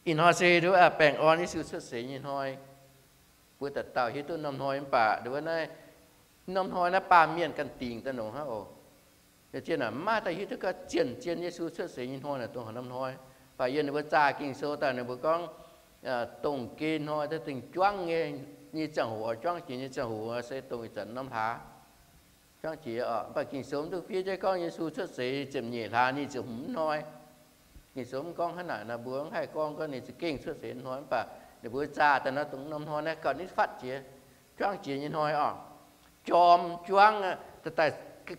Ih hnoi se nduov baengh orn Yesu cuotv seix nyei hnoi. Mbuo dauh dauh hiuv duqv norm hnoi mv baac nduov naaiv, norm hnoi naaiv baamh mienh ganh dingc daaih longc hnangv oc. Yie zien maiv daaih hiuv duqv gauh zien-zien Yesu cuotv seix nyei hnoi naaic dongh haaix norm hnoi. Mv baac yie ninh mbuo zaah Ging-Sou daaih ninh mbuo gorngv, dongh geh hnoi daaih dingh juangv nyei, nyei ziangh hoc, juangv jiex nyei ziangh hoc se dongh ih zanc norm hlaax. Juangv jiex oc. Mv baac Ging-Sou mv duqv fiev jienv gorngv Yesu cuotv seix ziepc nyeic hlaax nyic ziepc hmz hnoi. Ging-Sou mv gorngv hnangv naaic nor, mbuo mv haih gorngv gorngv ninh za'gengh cuotv seix hnoi. Mv baac ninh mbuo zaah daaih nor dongh norm hnoi naaiv gauh nitv fatv jiex, juangv jiex nyei hnoi oc. Jorm juangv, daaih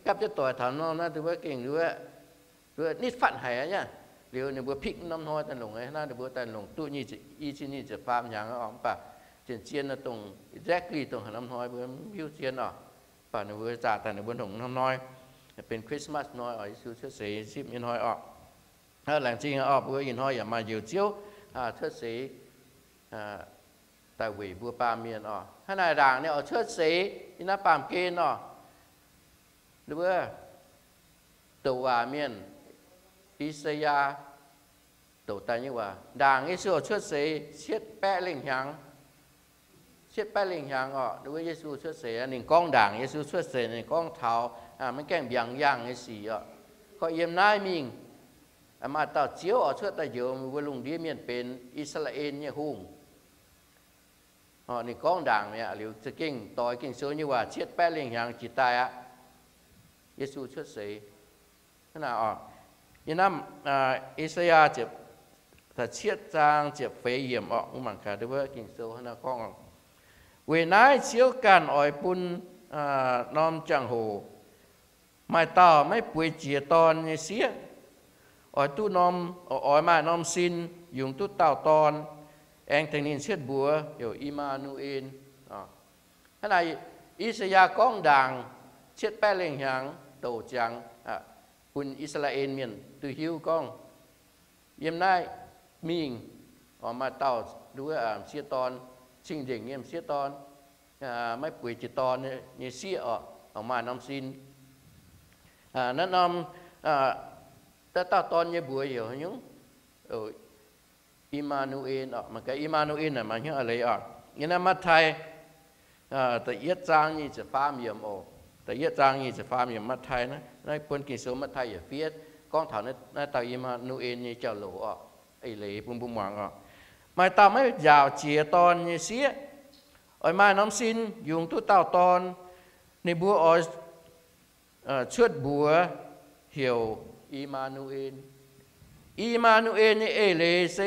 gapv jienv doic taux norm naaiv nduov gengh nduov nitv fatv haic aqv. Liuz ninh mbuo piqv norm hnoi daaih longc naaiv, ninh mbuo daaih longc duqv i cin nyic ziepc faam hnyangx oc. Mv baac zien-zien dongh exactly dongh haaix norm hnoi mbuo mv hiuv zien oc. Mv baac ninh mbuo zaah daaih ninh mbuo longc norm hnoi benx Christmas hnoi oc, Yesu cuotv seix zipv nyei hnoi oc. Laengz zingh oc, mbuo ih hnoi yaac maaih Njoux Ziouv cuotv seix daaih weic mbuo baamh mienh oc. Hnangv naaic ndaangc ninh oix cuotv seix yiem naaiv baamh gen oc. Wuov douc waac mienh, I^saa^yaa, douc daaih nyei waac ndaangc Yesu oix cuotv seix cietv baeqv lengh hnyangx. Cietv baeqv lengh hnyangx oc, wuov Yesu cuotv seix, ninh gorngv ndaangc Yesu cuotv seix, ninh gorngv taux maiv gaengh mbiaangx yaangh nyei sic oc. Gorngv yiem naaiv mingh, maaih dauh Ziouv oix cuotv daaih njoux mbuo lungh ndiev mienh benx I^saa^laa^en nyei hungh. Ninh gorngv ndaangc mi'aqv. Liuz za'gengh doix Ging-Sou nyei waac cietv baeqv lengh hnyangx jiex daaih aqv. Yesu cuotv seix. Hnangv naaic oc, yiem naaiv I^saa^yaa cietv zaang ziepc feix yiemc oc, mbuo mangc gaax wuov Ging-Sou hnangv naaiv gorngv oc. Weic naaiv Ziouv ganh oix bun norm jangx-hoc maaih dauh maiv bueix jiex dorn nyei sieqv, oix duqv norm, oix maaih norm sin yungz duqv dauh dorn, aengx tengx ninh cietv mbuox heuc I^maa^nu^en. Hnangv naaic, I^saa^yaa gorngv ndaangc cietv baeqv lengh hnyangx douc ziangx bun I^saa^laa^en Mienh duqv hiuv gorngv, yiem naaiv mingh oix maaih dauh nduov m'sieqv dorn, cing-nzengc nyei m'sieqv dorn, maiv bueix jiex dorn nyei sieqv oc, oix maaih norm sin. Naaiv norm, daaih dauh dorn nyei mbuox heuc haaix nyungc? I^maa^nu^en oc. Mangc gaax I^maa^nu^en naaic maaih hnyouv eix leiz oc. Yiem naaiv Matv^tai da'yietv zaang nyic ziepc faam yiemc oc. Da'yietv zaang nyic ziepc faam yiemc Matv^tai naaiv, naaiv buonv Ging-Sou Matv^tai yietc fiev gorngv taux naaiv dauh I^maa^nu^en nyei jauv-louc oc. Eix leiz bun mbuo muangx oc. Maaih dauh maiv njaaux jiex dorn nyei sieqv, oix maaih norm sin yungz duqv dauh dorn. Ninh mbuo oix cuotv mbuox heuc I^maa^nu^en. I^maa^nu^en nyei eix leiz se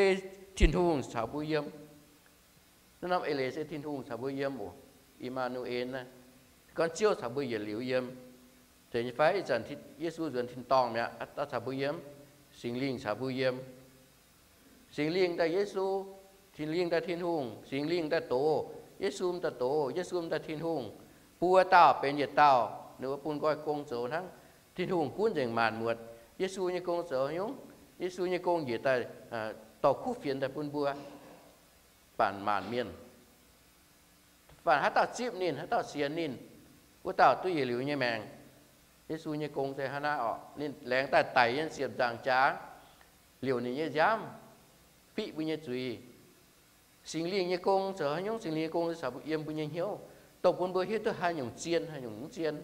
Tin-Hungh caux mbuo yiem. Naaiv norm eix leiz se Tin-Hungh caux mbuo yiem oc. I^maa^nu^en naaiv gorngv Ziouv caux mbuo yietc liuz yiem. Zeiz nyei fai? Ih zanc Yesu nzuonx tin-dorngh mi'aqv, dauh caux mbuo yiem. Singx Lingh caux mbuo yiem. Singx Lingh daaih Yesu, Singx Lingh daaih Tin-Hungh, Singx Lingh daaih doz, Yesu daaih doz, Yesu daaih Tin-Hungh. Buo dauh benx yietc dauh, ninh mbuo bun nqoi gong zoux hnangv. Tin-Hungh gunv nzengc maanc muotc. Yesu nyei gong zoux haaix nyungc? Yesu nyei gong njiec daaih dorh kuv fienx daaih bun mbuo, baanc maanc mienh. Faanh haaix dauh zipv ninh, haaix dauh sienx ninh, wuov dauh duqv yietc liuz nyei maengc. Yesu nyei gong se hnangv naaiv oc. Ninh laengz daaih daic yiem ziepc nzaangc jaax, liouc ninh nyei nziaamv, fiqv mbuo nyei zuiz. Singx Lingh nyei gong zoux haaix nyungc? Singx Lingh nyei gong se caux yiem mbuo nyei hnyouv, dongh bun mbuo hiuv duqv haaix nyungc zien, haaix nyungc mv zien,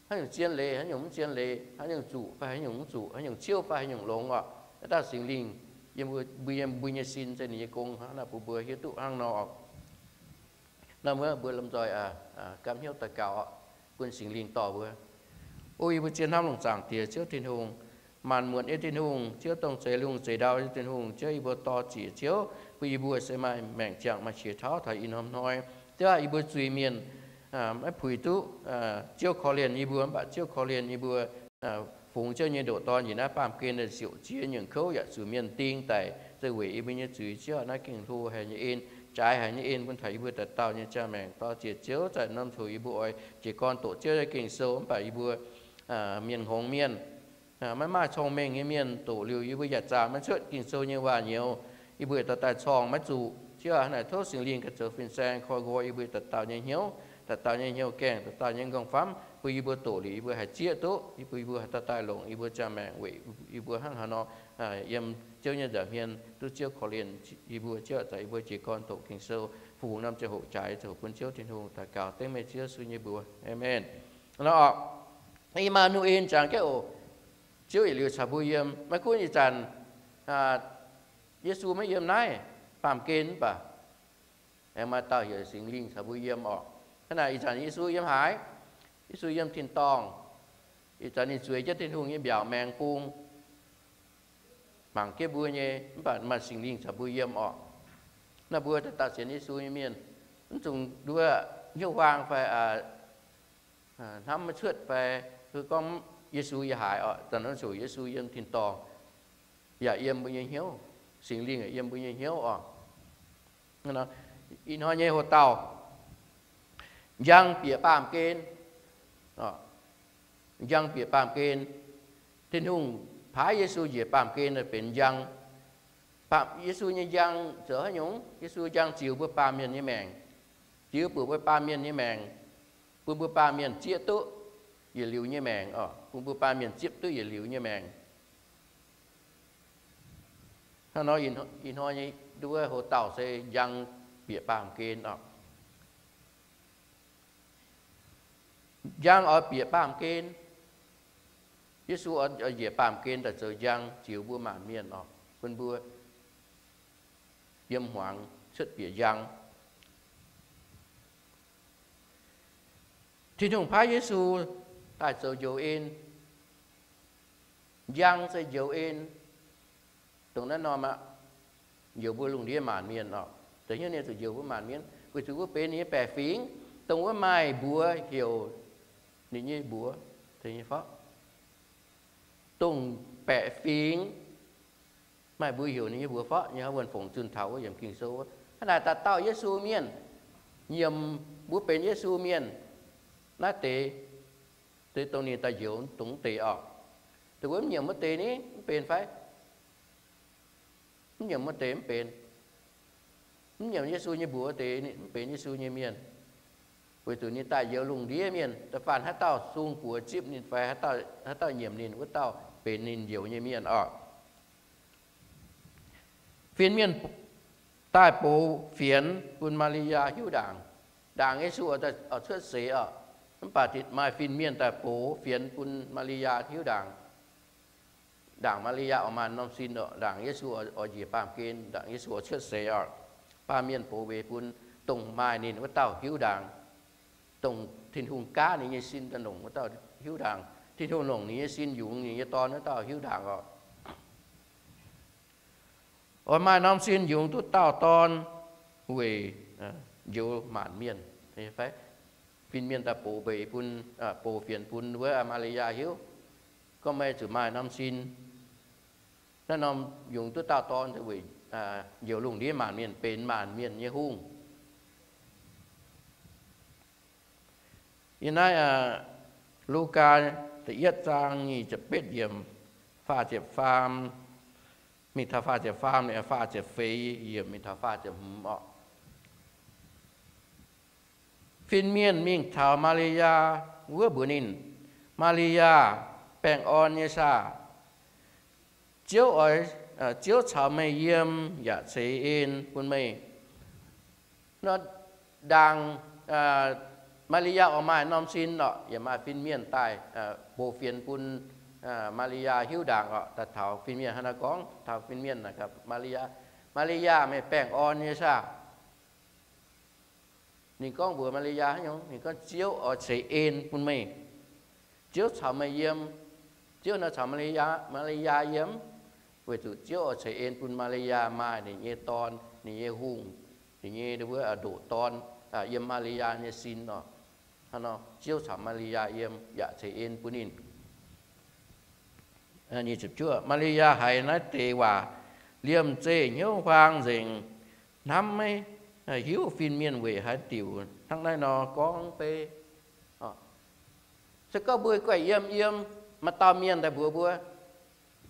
haaix nyungc zien leiz, haaix nyungc mv zien leiz, haaix nyungc zuqc fai haaix nyungc mv zuqc, haaix nyungc ciouv fai haaix nyungc longx oc. Haaix dauh Singx Lingh yiem mbuo, mbuo yiem mbuo nyei sin se ninh nyei gong hnangv naaic bun mbuo hiuv duqv hnangv nor oc. Naaiv mbuo, mbuo lomh nzoih gamh hnyouv daux gaux oc, bun Singx Lingh dorh mbuo. O yie mbuo zien hnamv longc zaangc Diex Ziouv Tin-Hungh, maanc muotc nyei Tin-Hungh, Ziouv dongh zeix lungh zeix ndau nyei Tin-Hungh. Ziouv, yie mbuo dor ziec Ziouv bun yie mbuo se maaih maengc ziangh, maaih qiex tauv taux ih norm hnoi. Ziouv, yie mbuo zuiz-mienh maiv puix duqv Ziouv korv-lienh yie mbuo, mv baac Ziouv korv-lienh yie mbuo fungx Ziouv nyei ndoqc Dorn njiec naaiv baamh gen siouc ziex nyungc kouv yaac zuqc mienh ding daic, se weic yie mbuo nyei zuiz. Ziouv, naaiv gengh hlo haic nyei en, jaaix haic nyei en bun taux yie mbuo dauh dauh nyei ziangh maengc. Dor ziec Ziouv, zaaix norm ziouc yie mbuo oix jiez gorn doqc Ziouv nyei Ging-Sou, mv baac yie mbuo mienh hngongx mienh maiv maaih cong-mengh nyei mienh doqc liuz, yie mbuo yaac zaah maiv cuotv Ging-Sou nyei waac nyouz. Yie mbuo yietc dauh daaih corngh maiv zuqc. Ziouv aac, hnangv naaic tov Singx Lingh ga'zoux fin-saeng koi nqoi yie mbuo yietc dauh dauh nyei hnyouv. dauh dauh nyei hnyouv gaengh, dauh dauh nyei m'nqorngv-famv, bun yie mbuo doqc liuz yie mbuo haih zieqv duqv, yie mbuo, yie mbuo haaix dauh daaih longc yie mbuo ziangh maengc weic yie mbuo hnangv haaix nor yiem Ziouv nyei nza'hmien duqv Ziouv korv-lienh yie mbuo. Ziouv, zanc yie mbuo jiez gorn doqc Ging-Sou, fu-fungx norm ziangh hoc jaaix, ziouc bun Ziouv Tin-Hungh daux gaux dengv meih Ziouv Yesu nyei mbuox. Aamen. Ih hnoi orqc, I^maa^nu^en jangx jienv oc, Ziouv yietc liuz caux mbuo yiem. Maiv gunv ih zanc Yesu maiv yiem naaiv baamh gen mv baac aengx maaih dauh heuc Singx Lingh caux mbuo yiem orqc. Hnangv naaic ih zanc Yesu yiem haaix? Yesu yiem tin-dorngh. Ih zanc ninh zueiz jienv Tin-Hungh nyei mbiaauc maengx bung mangc jienv mbuo nyei, mv baac maaih Singx Lingh caux mbuo yiem orqc. Naaiv mbuo dauh dauh sienx Yesu nyei mienh, mv zungh nduov hnyouv huaang fai hnamv maiv cuotv fai gorngv Yesu yiem haaix orqc, zanc naaiv ziouc Yesu yiem tin-dorngh yaac yiem mbuo nyei hnyouv, Singx Lingh yaac yiem mbuo nyei hnyouv orqc. Ih hnoi nyei hoc-dauh, njang bieqc baamh gen. Njang bieqc baamh gen. Tin-Hungh paaiv Yesu njiec baamh gen benx njang. Yesu nyei njang zoux haaix nyungc? Yesu njang ziux mbuo baamh mienh nyei maengc, ziux bun mbuo baamh mienh nyei maengc, bun mbuo baamh mienh zieqv duqv yietc liuz nyei maengc orqc, bun mbuo baamh mienh zieqv duqv yietc liuz nyei maengc. Hnangv nor ih hnoi nyei nduov hoc-dauh se njang bieqc baamh gen orqc. Njang oix bieqc baamh gen. Yesu oix njiec baamh gen daaih zoux njang ziux mbuo maanc mienh orqc, bun mbuo yiem hmuangx cuotv bieqc njang. Tin-Hungh paaiv Yesu daaih zoux njoux en. Njang se njoux en. Dongh naaiv norm aqv, njoux mbuo lungh ndiev maanc mienh orqc. Da'hnyouv ninh zuqc njoux mbuo maanc mienh weic zuqc mbuo benx ninh nyei baeqc fingx, dongh wuov maaih mbuox heuc ninh nyei mbuox, nyei fov. Dongh baeqc fingx maaih mbuox heuc ninh nyei mbuox fov nyei, wuov fongc zunh taux wuov yiemc Ging-Sou wuov. Hnangv naaic dauh dauh Yesu mienh, nyiemc mbuo benx Yesu mienh naaiv deix, deix dongh ninh daaih njoux dongh wuov deix orqc. Dongh wuov mv nyiemc wuov deix ni mv benx fai? Mv nyiemc wuov deix mv benx. Mv nyiemc Yesu nyei mbuox wuov deix mv benx Yesu nyei mienh. Weic zuqc ninh daaih njoux lungh ndiev mienh. Da'faanh haaix dauh sung buoz zipv ninh fai haaix dauh nyiemc ninh, wuov dauh benx ninh njoux nyei mienh orqc. Fin-mienh daaih box fienx bun Maa^li^yaa hiuv ndaangc. Ndaangc Yesu oix cuotv seix orqc, mv baac maaih fin-mienh daaih box fienx bun Maa^li^yaa hiuv ndaangc. Ndaangc Maa^li^yaa oix maaih norm sin orqc, ndaangc Yesu oix njiec baamh gen, ndaangc Yesu oix cuotv seix orqc, baamh mienh box weic bun dongh maaih ninh wuov dauh hiuv ndaangc. Dongh Tin-Hungh gaav ninh nyei sin daaih longc wuov dauh hiuv ndaangc. Tin-Hungh longc ninh nyei sin yungz ninh nyei Dorn wuov dauh hiuv ndaangc orqc. Oix maaih norm sin yungz duqv dauh dorn weic njoux maanc mienh. Fin-mienh daaih box mbeix bun, box fienx bun wuov Maa^li^yaa hiuv, gorngv meih zuqc maaih norm sin naaiv norm yungz duqv dauh dorn weic njoux lungh ndiev maanc mienh, benx maanc mienh nyei hungh. Yiem naaiv Lugaa da'yietv zaang nyic ziepc betv yiemc, faah ziepc faam, mingh taux faah ziepc faam, faah ziepc feix yiemc mingh taux faah ziepc hmz orqc. Fin-mienh mingh taux Maa^li^yaa wuov mbuox ninh, Maa^li^yaa, baengh orn nyei saah! Ziouv oix, Ziouv caux meih yiem yaac ceix en bun meih. Nor ndaangc Maa^li^yaa oix maaih norm sin orqc, yaac maaih fin-mienh daaih box fienx bun Maa^li^yaa hiuv ndaangc orqc. Daaih taux fin-mienh hnangv naaiv gorngv taux fin-mienh, Maa^li^yaa, Maa^li^yaa, meih baengh orn nyei saah! Ninh gorngv mbuox Maa^li^yaa haaix nyungc? Ninh gorngv, Ziouv oix ceix en bun meih. Ziouv caux meih yiem. Ziouv nor caux Maa^li^yaa, Maa^li^yaa yiem, weic zuqc Ziouv oix ceix en bun Maa^li^yaa maaih ninh nyei Dorn, ninh nyei hungh, ninh nyei wuov ndoqc Dorn yiem Maa^li^yaa nyei sin orqc. Hnangv nor Ziouv caux Maa^li^yaa yiem yaac ceix en bun ninh. Maa^li^yaa haiz naaiv deix waac liemh zeih hnyouv huaang nzengc, hnamv maiv hiuv fin-mienh weic haaix diuc hnangv naaiv nor gorngv beiv. Se gorngv mbuo guaih yiem yiem, maaih dauh mienh daaih mbuox mbuo,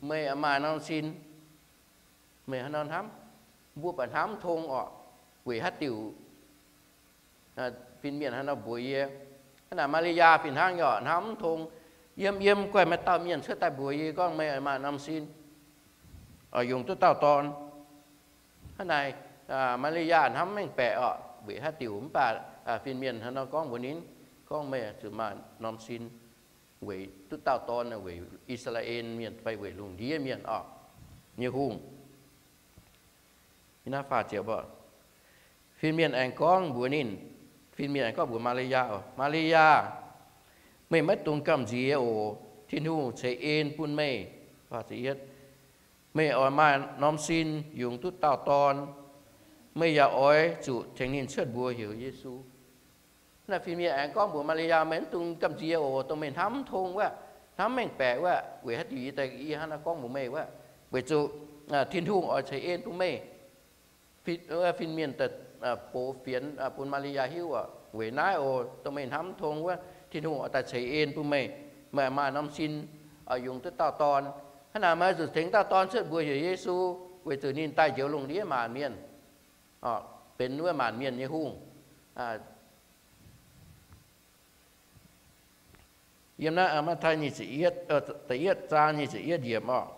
meih maaih norm sin, meih haaix nor hnamv? Mbuo baac hnamv mv tong orqc. Weic haaix diuc? Fin-mienh hnangv nor mbuox yie. Hnangv naaic Maa^li^yaa fih hnangv yaac hnamv mv tong, yiem yiem guaih maaih dauh mienh cuotv daaih mbuox yie gorngv meih maaih norm sin, yungz duqv dauh dorn. Hnangv naaic Maa^li^yaa hnamv mengh baeqc orqc, weic haaix diuc mv baac fin-mienh hnangv nor gorngv mbuox ninh, gorngv meih zuqc maaih norm sin weic duqv dauh dorn weic I^saa^laa^en Mienh fai weic lungh ndiev mienh orqc, nyei hungh. Naaiv faah ziepc, fin-mienh aengx gorngv mbuox ninh, fin-mienh aengx gorngv mbuox Maa^li^yaa, Maa^li^yaa, meih maiv dungx gamh nziex oc. Tin-Hungh ceix en bun meih. Meih oix maaih norm sin, yungz duqv dauh dorn. Meih yaac oix zuqc tengx ninh cuotv mbuox heuc Yesu. Naaiv fin-mienh aengx gorngv mbuox Maa^li^yaa, meih mv dungx gamh nziex oc, dongh meih hnamv mv tong wuov, hnamv mengh baeqc wuov, weic haaix diuc yie daaih yie hnangv naaiv gorngv mbuox meih wuov, weic zuqc Tin-Hungh oix ceix en bun meih. Fin-mienh daaih box fienx bun Maa^li^yaa hiuv oc, weic naaiv oc, dongh meih hnamv mv tong wuov, Tin-Hungh oix daaih ceix en bun meih. Meih maaih norm sin, oix yungz duqv dauh dorn. Hnangv naaic meih zuqc tengx dauh dorn cuotv mbuox heuc Yesu, weic zuqc ninh daaih njoux lungh ndiev maanc mienh, benx wuov maanc mienh nyei hungh. Yiem naaiv Matv^taai da'yietv zaang nyic ziepc yietv yiemc orqc,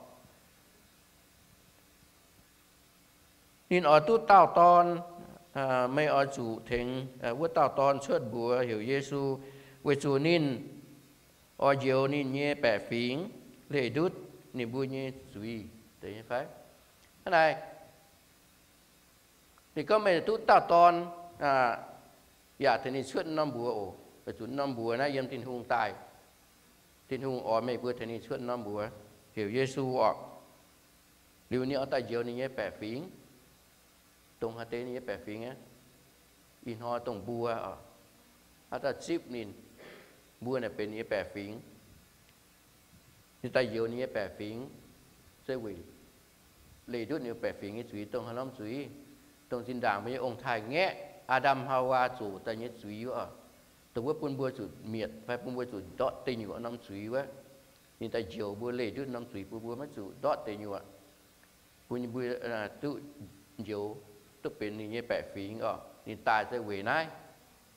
ninh oix duqv dauh dorn. Meih oix zuqc tengx wuov dauh dorn cuotv mbuox heuc Yesu, weic zuqc ninh oix njoux ninh nyei baeqc fingx leih ndutv ninh mbuo nyei zuiz. Hnangv naaic, ninh gorngv meih duqv dauh dorn, yaac tengx ninh cuotv norm mbuox oc. Weic zuqc norm mbuox naaiv yiem Tin-Hungh daaih. Tin-Hungh oix meih mbuo tengx ninh cuotv norm mbuox heuc Yesu orqc. Liuz ninh oix daaih njoux ninh nyei baeqc fingx. Dongh haaix deix ninh nyei baeqc fingx aqv? Ih hnoi dongh mbuo oc, haaix dauh zipv ninh, mbuo naaic benx ninh nyei baeqc fingx. Ninh daaih njoux ninh nyei baeqc fingx se weic leih ndutv ninh baeqc fingx nyei zuiz. Dongh haaix norm zuiz? Dongh zinh ndaangc mbuo nyei ong-taaix-ngaeqv Aa^ndam Haawaa zoqc daaih nyei zuiz wuov oc. Dongh wuov bun mbuo zuqc mietc fai bun mbuo zuqc ndortv deic nyuoqc norm zuiz wuov. Ninh daaih njoux mbuo, leih ndutv norm zuiz bun mbuo maiv zuqc ndortv deic nyuoqc, bun mbuo duqv njoux, duqv benx ninh nyei baeqc fingx oc. Ninh daaih se weic naaiv.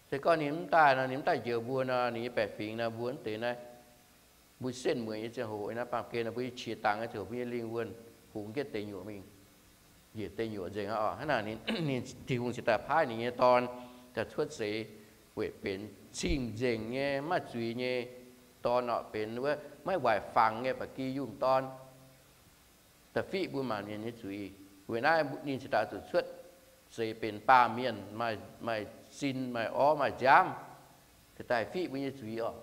Se gorngv ninh mv daaih nor, ninh mv daaih njoux mbuo nor, ninh nyei baeqc fingx nor, mbuo mv deix naaiv, mbuo setv mueiz nyei ziangh hoc, naaiv baamh gen nor, mbuo nyei qiex dangx nyei ziangh hoc, mbuo nyei lingh wuonh hungx jienv deic nyuoqc mingh, njiec deic nyuoqc nzengc aqv oc. Hnangv naaic ninh, Tin-Hungh cingx daaih paaiv ninh nyei Dorn daaih cuotv seix, weic benx cing-nzengc nyei, maiv maaih zuiz nyei Dorn oc, benx wuov maiv waaic fangx nyei ba'gi yungh dorn, da'fiqv mbuo maanc mienh nyei zuiz. Weic naaiv ninh cingx daaih zuqc cuotv seix benx baamh mienh, maaih sin, maaih orv, maaih nziaamv, daaih fiqv mbuo nyei zuiz oc.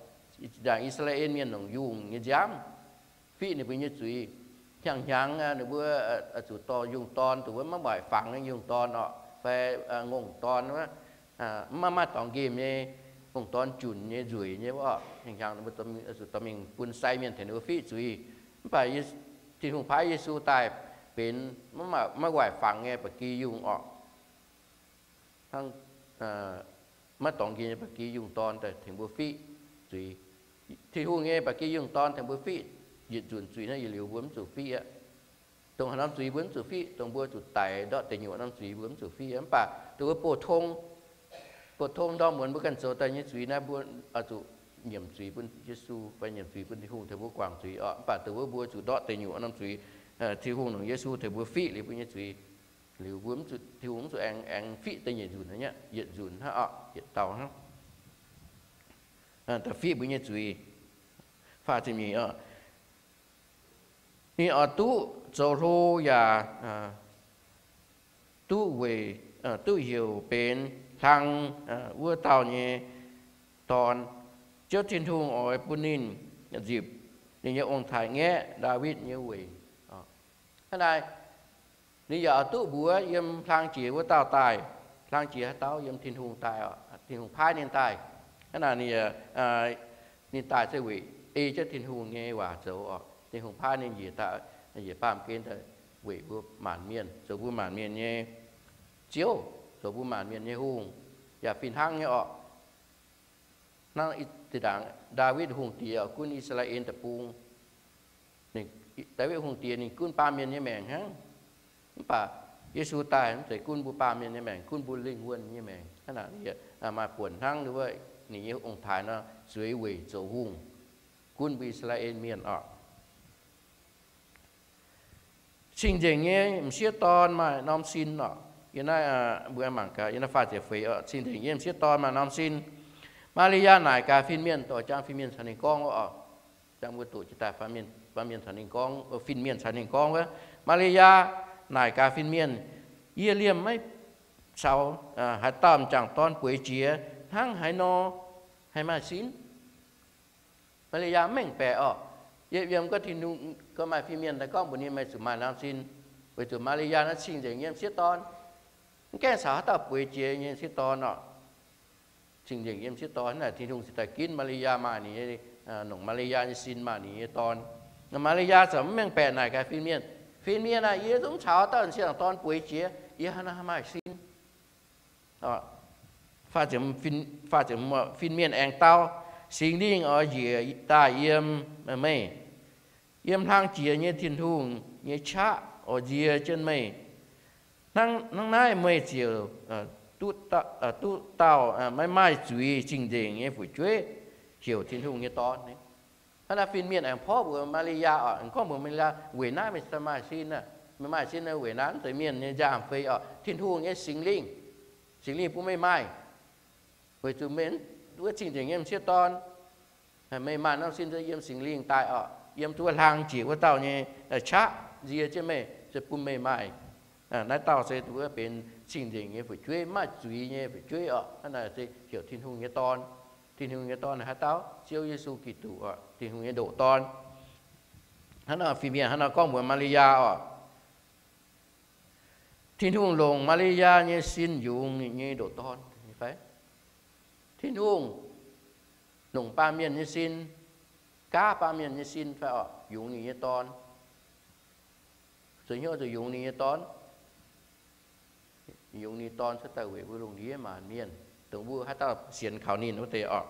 Ndaangc I^saa^laa^en Mienh longc yungh nyei nziaamv fiqv ninh mbuo nyei zuiz. Hnyangx-hnyangx ninh mbuo zuqc dorh yungh dorn, dongh wuov maiv waaic fangx nyei yungh dorn oc, fai ngongh dorn wuov, maiv maaih dorngx nqemh nyei, ngongh dorn junc nyei, nzueic nyei wuov oc. Hnyangx-hnyangx ninh mbuo zuqc dorh mingh bun sai mienh tengx ninh mbuo fiqv zuiz. Mv baac Tin-Hungh paaiv Yesu daaih benx maiv waaic fangx nyei ba'gi yungh oc. Hnangv maiv dorngx nqemh nyei ba'gi yungh dorn daaih tengx mbuo fiqv zuiz. Tin-Hungh nyei ba'gi yungh dorn tengx mbuo fiqv yietc nzunc zuiz naaiv, yietc liuz mbuo mv zuqc fiqv aqv. Dongh haaix norm zuiz mbuo mv zuqc fiqv, dongh mbuo zuqc daic ndortv deic nyuoqc norm zuiz mbuo mv zuqc fiqv. Mv baac dongh mbuo pou-tong, pou-tong ndorm muonz mbuo ganh zoux daaih nyei zuiz naaiv, mbuo oix zuqc nyiemc zuiz bun Yesu fai nyiemc zuiz bun Tin-Hungh tengx mbuo guangc zuiz oc. Mv baac dongh wuov mbuo zuqc ndortv deic nyuoqc norm zuiz, Tin-Hungh longc Yesu tengx mbuo fiqv liuz mbuo nyei zuiz. Liuz mbuo, Tin-Hungh mv zuqc aengx, aengx fiqv da'nyeic nzunc aqv, yietc nzunc hnangv oc, yietc dauh hnangv. Da'fiqv mbuo nyei zuiz, faah ziepc nyeic oc. Ninh oix duqv zoux hlo yaac duqv weic, duqv heuc benx hlang wuov dauh nyei dorn. Ziouv Tin-Hungh oix bun ninh nzipc ninh nyei ong-taaix-ngaeqv Ndaawitv nyei weic. Hnangv naaiv, ninh yaac oix duqv mbuox yiem hlang jiex wuov dauh daaih. Hlang jiex haaix dauh? Yiem Tin-Hungh daaih oc. Tin-Hungh paaiv ninh daaih. Hnangv naaic ninh, ninh daaih se weic ei jienv Tin-Hungh nyei waac zoux oc. Tin-Hungh paaiv ninh njiec daaih, njiec baamh gen daaih weic mbuo maanc mienh, zoux mbuo maanc mienh nyei Ziouv, zoux mbuo maanc mienh nyei hungh, yaac fih hnangv nyei oc. Hnangv zinh ndaangc Ndaawitv Hungh Diex gunv I^saa^laa^en Deic-Bung, Ndaawitv Hungh Diex ninh gunv baamh mienh nyei maengc hnangv. Mv baac Yesu daaih mv zeiz gunv mbuo baamh mienh nyei maengc, gunv mbuo lingh wuonh nyei maengc. Hnangv naaic, maaih buonc hnangv wuov ninh nyei ong-taaix nor, zueiz weic zoux hungh, gunv mbuo I^saa^laa^en Mienh oc. Cing-nzengc nyei m'sieqv dorn maaih norm sin oc. Yie naaiv, mbuo mangc gaax, yie naaiv faah ziepc feix oc. Cing-nzengc nyei m'sieqv dorn maaih norm sin. Maa^li^yaa naaic gaax fin-mienh, dorh jangx fin-mienh caux ninh gorngv wuov oc. Jangx mbuo doqc jiex daaih, baamh mienh caux ninh gorngv, fin-mienh caux ninh gorngv wuov, Maa^li^yaa naaic gaax fin-mienh, Yie liemh maiv caux haaix dauh m'jangc dorn bueix jiex. Hnangv haaix nor haih maaih sin? Maa^li^yaa mv mengh baeqc oc. Yie yiem gorngv Tin-Hungh gorngv maaih fin-mienh daaih gorngv mbuox ninh meih zuqc maaih norm sin, weic zuqc Maa^li^yaa naaiv cing-nzengc nyei m'sieqv dorn, mv gaengh caux haaix dauh bueix jiex nyei m'sieqv dorn oc. Cing-nzengc nyei m'sieqv dorn naaic, Tin-Hungh cingx daaih ginv Maa^li^yaa, maaih ninh nyei, nongc Maa^li^yaa nyei sin, maaih ninh nyei dorn. Maa^li^yaa ziouc mv mengh baeqc naaic gaax fin-mienh, Fin-mienh aah, yie zungv caux dauh m'sieqv dorn bueix jiex, yie haaix nor maaih sin? Fin-mienh aengx dau, Singx Lingh oix njiec daaih yiem meih. Yiem hlang jiex nyei Tin-Hungh nyei qaqv oix nzie jienv meih. Hnangv naaiv meih ziouc duqv dauh maiv maaih zuiz cing-nzengc nyei fu'jueiv, heuc Tin-Hungh nyei Dorn. Hnangv naaiv fin-mienh aengx porv mbuox Maa^li^yaa oc, gorngv mbuox Maa^li^yaa, Weic naaiv meih maaih sin aqv. Meih maaih sin, weic naaiv mv zeiz mienh nyei nziaamv-fei oc, Tin-Hungh nyei Singx Lingh. Singx Lingh bun meih maaih, weic zuqc meih wuov cing-nzengc nyei m'sieqv dorn. Meih maaih norm sin se yiem Singx Lingh daaih oc, yiem duqv hlang jiex wuov dauh nyei qaqv nzie jienv meih, se bun meih maaih. Naaiv dauh se wuov benx cing-nzengc nyei fu'jueiv, maaih zuiz nyei fu'jueiv oc. Hnangv naaic se heuc Tin-Hungh nyei Dorn. Tin-Hungh nyei Dorn haaix dauh? Ziouv Yesu Giduc oc, Tin-Hungh nyei ndoqc Dorn. Hnangv naaiv fin-mienh hnangv naaiv gorngv mbuox Maa^li^yaa oc, Tin-Hungh longc Maa^li^yaa nyei sin yungz ninh nyei ndoqc Dorn fai? Tin-Hungh longc baamh mienh nyei sin, gaav baamh mienh nyei sin fai oc, yungz ninh nyei Dorn. Zuqc hnyouv zuqc yungz ninh nyei Dorn. Yungz ninh Dorn cuotv daaih weic mbuo lungh ndiev maanc mienh, dongh mbuo haaix dauh sienx kaux ninh wuov deix oc.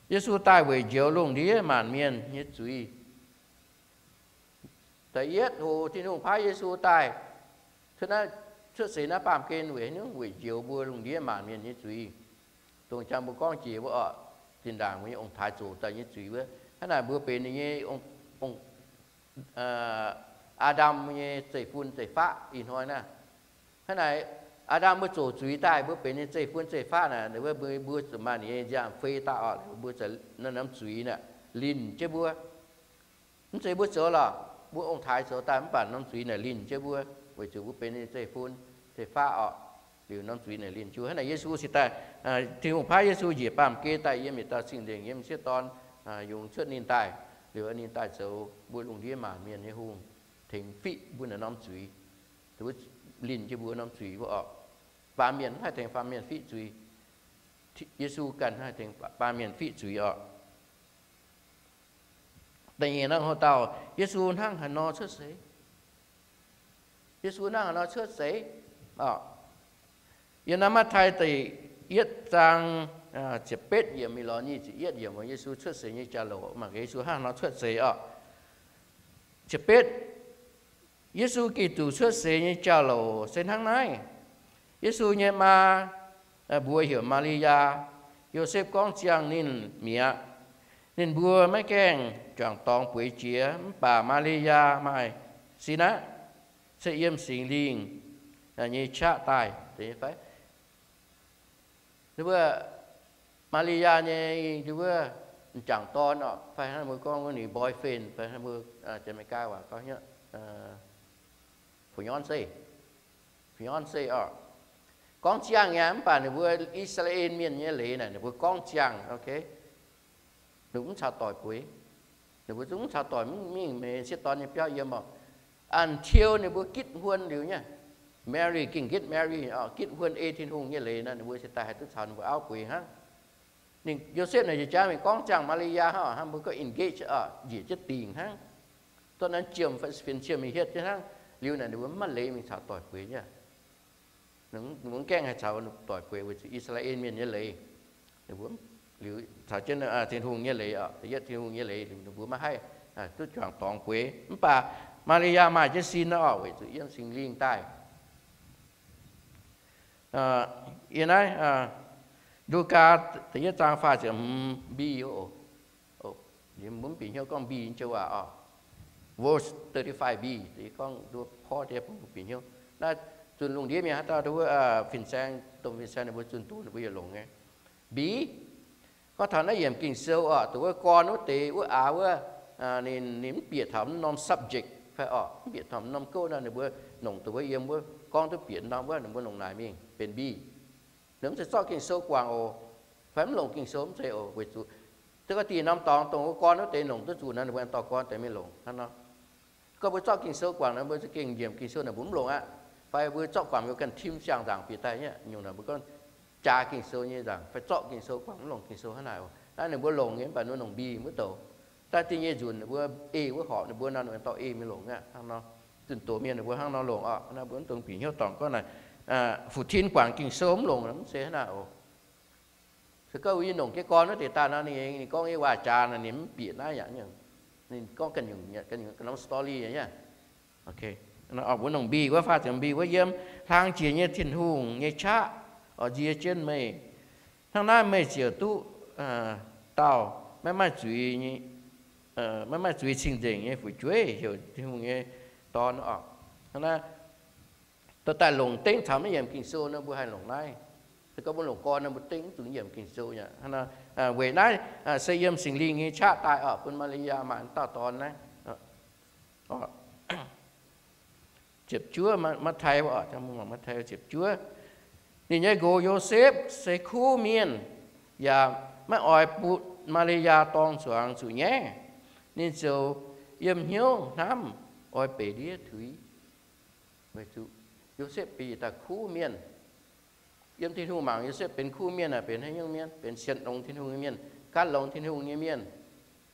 Yesu daaih weic njoux lungh ndiev maanc mienh nyei zuiz. Da'yietv hoc Tin-Hungh paaiv Yesu daaih cuotv seix naaiv baamh gen weic haaix nyungc? Weic njoux mbuo lungh ndiev maanc mienh nyei zuiz. Dongh jangx mbuo gorngv jiex wuov oc, zinh ndaangc mbuo nyei ong-taaix zoqc daaih nyei zuiz wuov. Hnangv naaic mbuo benx ninh nyei Aa^ndam nyei zeiv-fun zeiv-faqv ih hnoi naaiv. Hnangv naaic, Aa^ndam mbuo zoqc zuiz daaih, mbuo benx ninh zeiv-fun zeiv-faqv naaic, mbuo zuqc maaih ninh nyei nziaamv-fei daaih oc, mbuo norm zuiz naaic linh jienv mbuo. Mv zeiz mbuo zoux lorqc, mbuo ong-taaix zoux daaih mv baac norm zuiz naaic linh jienv mbuo, weic zuqc mbuo benx ninh zeiv-fun zeiv-faqv oc. Liuz norm zuiz naaic linh jienv. Hnangv naaic Yesu cingx daaih, Tin-Hungh paaiv Yesu njiec baamh gen daaih yiem yietc dauh cing-nzengc nyei m'sieqv dorn, yungz cuotv ninh daaih. Liuz ninh daaih zoux mbuo lungh ndiev maanc mienh nyei hungh, tengx fiqv mbuo naaiv norm zuiz. Linh jienv mbuo norm zuiz wuov oc. Baamh mienh mv haih tengx baamh mienh fiqv zuiz. Yesu ganh haih tengx baamh mienh fiqv zuiz oc. Da'nyeic norm hoc dauh, Yesu hnangv haaix nor cuotv seix? Yesu hnangv haaix nor cuotv seix? Yiem naaiv Matv^tai da'yietv zaang ziepc betv yiemc mingh lorz nyic ziepc yietv yiemc, Yesu cuotv seix nyei jauv-louc. Mangc gaax Yesu hnangv haaix nor cuotv seix oc. Ziepc betv, Yesu Giduc cuotv seix nyei jauv-louc se hnangv naaiv. Yesu nyei maa mbuox heuc Maa^li^yaa. Yosepv gorngv ziangh ninh mi'aqv. Ninh mbuo maiv gaengh juangc dorngx bueix jiex, mv baac Maa^li^yaa maaih sin aqv, se yiem Singx Lingh nyei qaqv daaih. Mbuo Maa^li^yaa nyei wuov m'jangc dorn oc, fai hnangv mbuo gorngv wuov ninh boyfriend, fai hnangv mbuo Janx-Meigaa waac gorngv fiance, fiance oc. Gorngv ziangh nyei, mv baac ninh mbuo I^saa^laa^en Mienh nyei leiz naaic ninh mbuo gorngv ziangh, ninh mbuo mv caux doic bueix. Ninh mbuo zungv mv caux doic mingh, mingh m'sieqv dorn nyei biauv yiem oc. Until ninh mbuo gitv huon liuz nyei, marry, gengh get married oc, gitv huon ei Tin-Hungh nyei leiz nor, ninh mbuo cingx daaih haih duqv caux ninh mbuo auv bueix hnangv. Ninh Yosepv naaic jiex jaax mingh gorngv ziangh Maa^li^yaa hnangv, hnangv mbuo gorngv engage oc, njiec jienv dingc hnangv. Dorh naaiv jiem fai fienx jiem mingh hietv jienv hnangv. Liuz naaic ninh mbuo mv maaih leiz mingh caux doic bueix nyei. Ninh mbuo mv gaengh haih caux doic bueix weic zuqc I^saa^laa^en Mienh nyei leiz. Ninh mbuo liuz caux jienv Tin-Hungh nyei leiz oc, yietv Tin-Hungh nyei leiz, ninh mbuo maiv haih duqv juangc dorngx bueix. Mv baac Maa^li^yaa maaih jienv sin nor oc, weic zuqc yiem Singx Lingh daaih. Yie naaiv Lugaa da'yietv zaang faah ziepc hmz B oc. Mbuo mv bieqc hnyouv gorngv B joux waac oc. Verse thirty-five B, gorngv nduov porv deix bun mbuo bieqc hnyouv. Naaiv zunh lungh ndiev mienh haaix dauh nduov wuov fin-saeng, domh fin-saeng ninh mbuo zunh doz ninh mbuo yietc longc nyei. B, gorngv taux naaiv yiemc Ging-Sou oc, dongh wuov gorn wuov deix wuov aax wuov, ninh, ninh mv bieqc taux mv norm subject fai oc, mv bieqc taux mv norm gouv nor, ninh mbuo longc dongh wuov yiem wuov gorngv duqv bieqc norm wuov, ninh mbuo longc naaic mingh benx B. Ninh mv zeiz zorqv Ging-Sou guangc oc, fai mv longc Ging-Sou mv zeiz oc, weic zuqc se gorngv dih norm dorngx dongh wuov gorn wuov deix longc duqv zuqc nor, ninh mbuo dorh gorn deix mingh longc hnangv nor. Gorngv mbuo zorqv Ging-Sou guangc nor, mbuo za'gengh nyiemc Ging-Sou naaic mbuo mv longc aqv. Fai mbuo zorqv guangc mbuo ganh tim siang-nzaangc bieqc daaih nyei, nyungc naaic mbuo gorngv jaa Ging-Sou nyei nzaangc, fai zorqv Ging-Sou guangc mv longc Ging-Sou hnangv naaic oc. Naaiv ninh mbuo longc nyei, mv baac ninh mbuo longc mbi wuov douc. Daaih da'nyeic nzunc ninh mbuo ei wuov horpc ninh mbuo nor, ninh mbuo dorh ei mingh longc aqv hnangv nor. Zunh doz mienh ninh mbuo hnangv nor longc oc. Naaiv mbuo mv dungx bieqc hnyouv dorngc gorngv naaic fu-tin guangc Ging-Sou mv longc, mv zeiz hnangv naaic oc. Se gorngv yie longc jienv gorn wuov deix daaih nor, ninh, ninh gorngv nyei waac-jaax naaic ninh mv bieqc naaiv yaac, ninh gorngv ganh nyungc, ganh nyungc norm story nyei. Mbuo longc mbi wuov, faah ziepc mbi wuov, yiem hlang jiex nyei Tin-Hungh nyei qaqv oix nzie jienv meih. Hnangv naaiv meih ziouc duqv dauh maiv maaih zuiz, maiv maaih zuiz cing-nzengc nyei fu'jueiv, heuc Tin-Hungh nyei Dorn oc. Hnangv naaiv, dorh daaih longc dengv caux maiv yiemc Ging-Sou nor, mbuo haih longc naaiv. Se gorngv mbuo longc gorn nor, mbuo dengv mv zuqc yiemc Ging-Sou aqv. Hnangv naaiv, weic naaiv se yiem Singx Lingh nyei qaqv daaih oc, bun Maa^li^yaa maaih dauh dorn naaiv. Ziepc juov, Matv^tai, Matv^tai ziepc juov. Ninh nyei nqox Yosepv se kuv mienh, yaac maiv oix bun Maa^li^yaa dorng zuangx zuqc nyaiv. Ninh ziouc yiem hnyouv hnamv oix beic ndiev tuix. Weic zuqc Yosepv benx yietc dauh kuv mienh. Yiem Tin-Hungh mangc Yosepv benx kuv mienh aeqv, benx haaix nyungc mienh? Benx sienx longx Tin-Hungh nyei mienh, gan longx Tin-Hungh nyei mienh,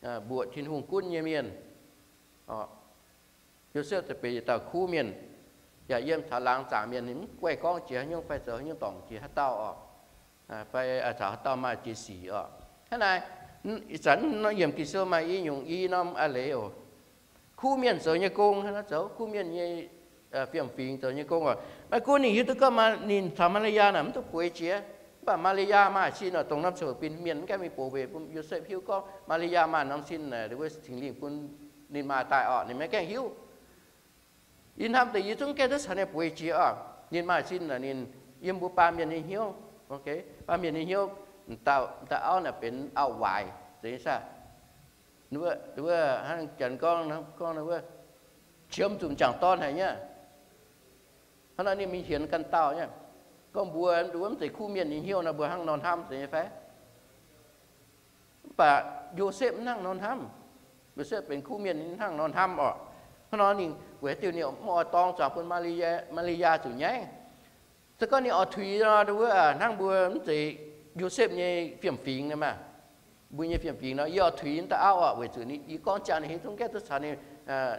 mbuoqc Tin-Hungh gunv nyei mienh. Yosepv za'gengh benx yietc dauh kuv mienh, yaac yiem taux laangz zaangc mienh, ninh mv guaih gorngv jiex haaix nyungc fai zoux haaix nyungc dorngc jiex haaix dauh oc, fai caux haaix dauh maaih jiex sic oc. Hnangv naaiv, ih zanc yiemc Ging-Sou maaih i nyungc i norm a'leiz oc. Kuv mienh zoux nyei gong, hnangv naaiv zoux kuv mienh nyei fiem-fingx zoux nyei gong oc. Maiv gunv ninh hiuv duqv gorngv ninh caux Maa^li^yaa naaic mv duqv bueix jiex, mv baac Maa^li^yaa maaih sin oc, dongh norm ziouc bin mienh mv gaengh mingh box weic bun Yosepv hiuv gorngv Maa^li^yaa maaih norm sin naaic, wuov Singx Lingh bun ninh maaih daaih oc, ninh maiv gaengh hiuv. Yie hnamv deix yie zungv gaengh duqv caux ninh bueix jiex oc. Ninh maaih sin naaic, ninh yiem mbuo baamh mienh nyei hnyouv. Baamh mienh nyei hnyouv, dauh auv naaic benx auv waaic, zeiz nyei saah? Wuov, hnangv janx gorngv, gorngv wuov, qiemx zuqc m'jangc dorn haic nyei. Hnangv naaiv ninh mingh hienx ganh dauh nyei. Gorngv mbuo, mbuo mv zeiz kuv mienh nyei hnyouv nor, mbuo hnangv nor hnamv zeiz nyei fai? Mv baac Yosepv mv hnangv nor hnamv. Yosepv benx kuv mienh, ninh mv hnangv nor hnamv oc. Hnangv nor ninh weic haaix diuc ninh mv oix dorng zuangx bun Maa^li^yaa zuqc nyaiv? Se gorngv ninh oix tuix nor, wuov, hnangv mbuo mv zeiz Yosepv nyei fiem-fingx nor maah. Mbuo nyei fiem-fingx nor, yie oix tuix dauh auv oc, weic zuqc yie gorngv ziangh ninh hiuv zungv gaengh duqv caux ninh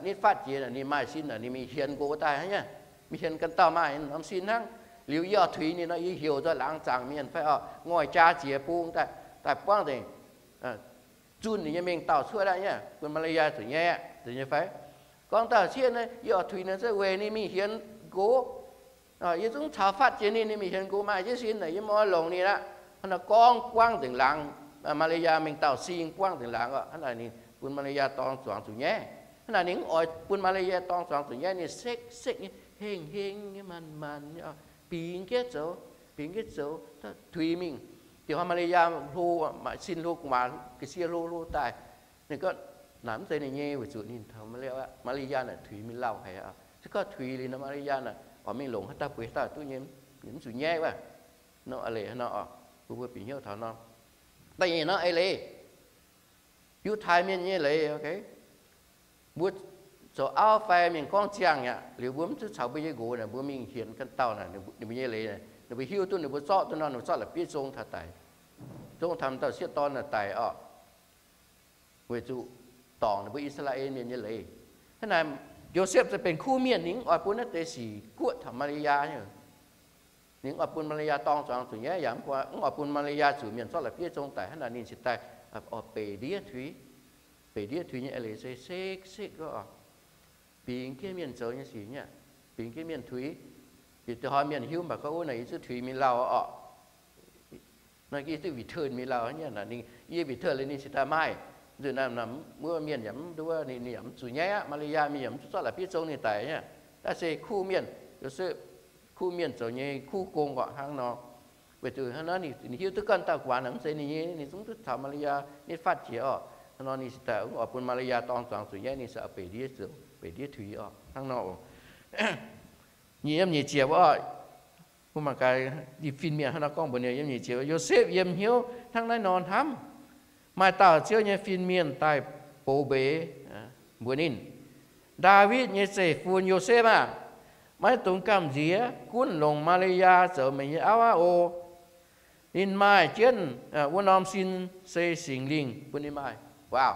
nitv fatv jiex, ninh maaih sin, ninh mingh hienx nqox daaih hnangv nyei. Mingh hienx ganh dauh maaih norm sin hnangv. Liuz yie oix tuix ninh nor, yie heuc nzoih laangz zaangc mienh fai oc, ngoic jaa ziex bung daaih, daaih buangv nzengc, zunh ninh nyei mengh dauh cuotv aqv nyei, bun Maa^li^yaa zuqc nyaiv aqv, zeiz nyei fai? Gorngv dauh sieqv naaiv, yie oix tuix ninh se weic ninh mingh hienx nqox. Yie zungv caux fatv jiex ninh, ninh mingh hienx nqox maaih jienv sin naaic, yie mv oix longc ninh aqv. Hnangv naaiv gorngv buangv nzengc laangz, Maa^li^yaa mengh dauh sing buangv nzengc laangz oc. Hnangv naaic ninh bun Maa^li^yaa dorng zuangx zuqc nyaiv. Hnangv naaic ninh mv oix bun Maa^li^yaa dorng zuangx zuqc nyaiv, ninh sekv-sekv nyei, hengh-hengh nyei, maanc-maanc nyei oc, bingx jienv zoux, bingx jienv zoux, tuix mingh. Diuh hnoi Maa^li^yaa hlo, maaih sin hlo, gu'nguaaz ga'sie hlo hlo daaih. Ninh gorngv naaic mv zeiz ninh nyei, weic zuqc ninh taux Maa^li^yaa naaic tuix mingh lauh haic. Se gorngv tuix liuz nor, Maa^li^yaa naaic oix mingh longc haaix dauh bueix haaix dauh duqv nyei, ninh mv zuqc nyaiv wuov. Nor a'leiz hnangv nor oc, mbuo mbuo bieqc hnyouv taux nor. Da'nyeic nor eix leiz, Yiutai Mienh nyei leiz, mbuo zoux auv fai mienh gorngv ziangh aqv, liuz mbuo mv zuqc caux mbuo nyei nqox naaic, mbuo mingh hienx ganh dauh naaic, ninh mbuo nyei leiz, ninh mbuo hiuv duqv ninh mbuo zorqv duqv nor, ninh mbuo zorqv la'bieiv zong taux daic, zong taux dauh sieqv dorn naaic daic oc. Weic zuqc dorngc ninh mbuo I^saa^laa^en Mienh nyei leiz. Hnangv naaic, Yosepv za'gengh benx kuv mienh, ninh mv oix bun naaiv deix sic guoqv taux Maa^li^yaa. Ninh mv oix bun Maa^li^yaa dorng zuangx zuqc nyaiv, yaac mv oix bun Maa^li^yaa zuqc mienh zorqv la'bieiv zong daic. Hnangv naaic ninh cingx daaih oix beic ndiev tuix. Beic ndiev tuix nyei eix leiz se sekv-sekv oc, bingx jienv mienh zoux nyei sic nyei, bingx jienv mienh tuix. Bieqc duqv hnoi mienh hiuv mv baac gorngv wuov naaic yie zuqc tuix mingh lauh oc. Naaiv yie zuqc return mingh lauh nyei. Yie return liuz ninh cingx daaih maaih. Nzunc naaiv wuov mienh yaac mv nduov, ninh yaac mv zuqc nyaiv aqv. Maa^li^yaa mienh yaac mv zuqc zorqv la'bieiv zong ninh daic nyei. Daaih se kuv mienh, Yosepv kuv mienh zoux nyei kuv gong oc hnangv nor. Weic zuqc hnangv nor ninh hiuv duqv gorngv dauh guaax naaic mv zeiz ninh nyei, ninh zungv duqv caux Maa^li^yaa nitv fatv jiex oc. Hnangv nor ninh cingx daaih oix bun Maa^li^yaa dorng zuangx zuqc nyaiv, ninh se oix beic ndiev zoux, beic ndiev tuix oc hnangv nor oc. Nyic yiem nyic ziepc oc. Mbuo mangc gaax, fin-mienh hnangv nor gorngv mbuox ninh yiem nyic ziepc, Yosepv yiem hnyouv hnangv naaiv nor hnamv, maaih dauh Ziouv nyei fin-mienh daaih box mbeix mbuox ninh, Ndaawitv nyei zeiv-fun Yosepv aah! Maiv dungx gamh nziex, gunv longc Maa^li^yaa zoux meih nyei auv aqv oc. Ninh maaih jienv wuov norm sin se Singx Lingh bun ninh maaih. Wow!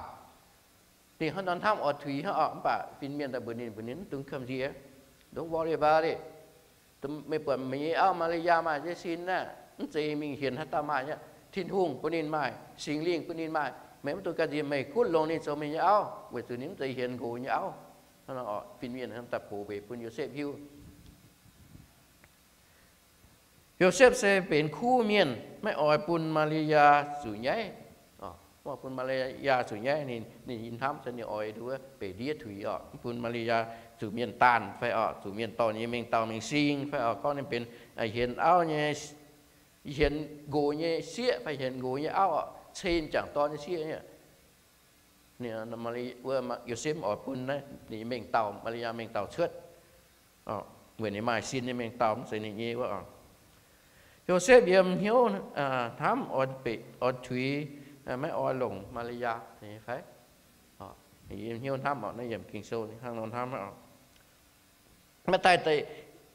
Ninh hnangv nor hnamv oix tuix hnangv oc, mv baac fin-mienh daaih mbuox ninh, mbuox ninh, Mv dungx gamh nziex. Don't worry about it. Meih buatc meih nyei auv Maa^li^yaa maaih jienv sin naaiv, mv zeiz mingh hienx haaix dauh maaih aqv. Tin-Hungh bun ninh maaih, Singx Lingh bun ninh maaih. Meih mv dungx gamh nziex, meih gunv longc ninh zoux meih nyei auv, weic zuqc ninh mv zeiz hienx nqox nyei auv. Hnangv nor oc, fin-mienh hnangv daaih box mbeix bun Yosepv hiuv. Yosepv se benx kuv mienh, maiv oix bun Maa^li^yaa zuqc nyaiv. Mv bun Maa^li^yaa zuqc nyaiv, ninh hnamv se ninh oix nduov beic ndiev tuix oc, mv bun Maa^li^yaa zuqc mienh daanh fai oc, zuqc mienh dorh ninh nyei mengh dauh mingh sing fai oc, gorngv ninh benx hienx auv nyei, hienx nqox nyei sieqv fai hienx nqox nyei auv oc, cen jangc dorn nyei sieqv nyei. Wuov Yosepv oix bun naaiv ninh mengh dauh, Maa^li^yaa mengh dauh cuotv, weic ninh maaih sin nyei mengh dauh, mv zeiz ninh nyei wuov oc. Yosepv yiem hnyouv hnamv oix tuix, maiv oix longc Maa^li^yaa fai. Yiem hnyouv hnamv oc, naaiv yiem Ging-Sou hnangv nor hnamv oc. Matv^taai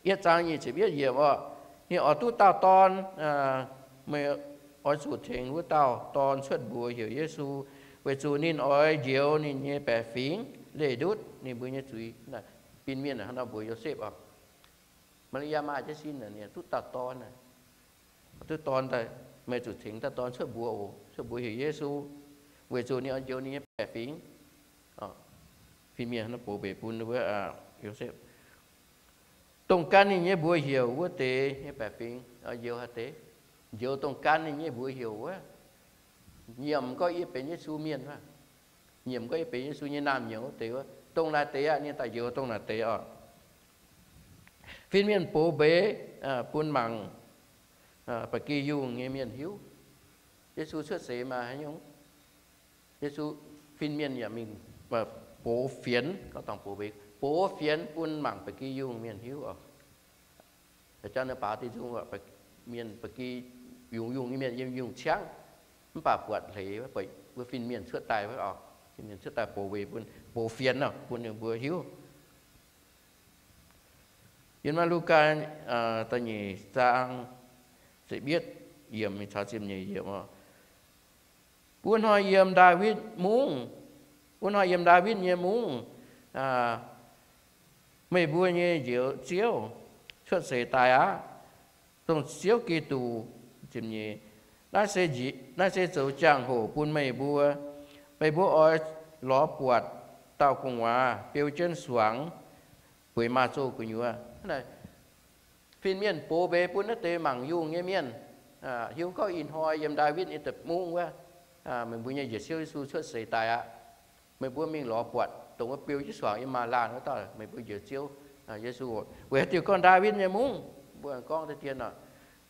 yietv zaang nyic ziepc yietv yiemc oc, ninh oix duqv dauh dorn, meih oix zuqc tengx wuov dauh dorn cuotv mbuox heuc Yesu, weic zuqc ninh oix njoux ninh nyei baeqc fingx leih ndutv ninh mbuo nyei zuiz. Fin-mienh hnangv nor mbuox Yosepv oc. Maa^li^yaa maaih jienv sin, ninh duqv dauh dorn, duqv dorn daaih, meih zuqc tengx dauh dorn cuotv mbuox oc, cuotv mbuox heuc Yesu, weic zuqc ninh oix njoux ninh nyei baeqc fingx. Fin-mienh hnangv nor box mbeix bun wuov Yosepv. Dongh gan ninh nyei mbuox heuc wuov deix nyei baeqc fingx, njoux haaix deix? Njoux dongh gan ninh nyei mbuox heuc wuov. Nyiemc gorngv yie benx Yesu mienh, nyiemc gorngv yie benx Yesu nyei naamh nyouz wuov deix wuov, dongh naaic deix aqv, ninh daaih njoux dongh naaic deix oc. Fin-mienh box mbeix bun mangc ba'gi yungh nyei mienh hiuv. Yesu cuotv seix maaih haaix nyungc? Yesu, fin-mienh yaac mingh box fienx, gorngv dangh box mbeix, box fienx bun mangc ba'gi yungh mienh hiuv oc. Jang ninh baaux diuh nzung, mienh ba'gi yungz yungh nyei mienh yiem yungh ciangv, mv baac buatc hleix wuov, fin-mienh cuotv daaih wuov oc. Fin-mienh cuotv daaih box mbeix bun, box fienx oc, bun ninh mbuo hiuv. Yiem naaiv Lugaa da'nyeic zaang ziepc yietv yiemc mingh taux ziepc nyeic yiemc oc. Wuov hnoi yiem Ndaawitv Mungv, wuov hnoi yiem Ndaawitv nyei mungv, meih mbuo nyei Njoux Ziouv cuotv seix daaih aqv. Dongh Ziouv Giduc, naaiv se zoux jangx-hoc bun meih mbuo. Meih mbuo oix lorz buatc dauh gu'nguaaz beu jienv suangx bueix maaz-zoh gu'nyuoz. Fin-mienh box mbeix bun naaiv deix mangc yungh nyei mienh, hiuv gorngv ih hnoi yiem Ndaawitv nyei deic-bung wuov, meih mbuo nyei Njoux Ziouv Yesu cuotv seix daaih aqv. Meih mbuo mingh lorz buatc dongh wuov beu jienv suangx yiem maaz-laanh wuov dauh, meih mbuo Njoux Ziouv Yesu. Weic haaix diuc gorngv Ndaawitv nyei mungv? Mbuo gorngv deix dien oc.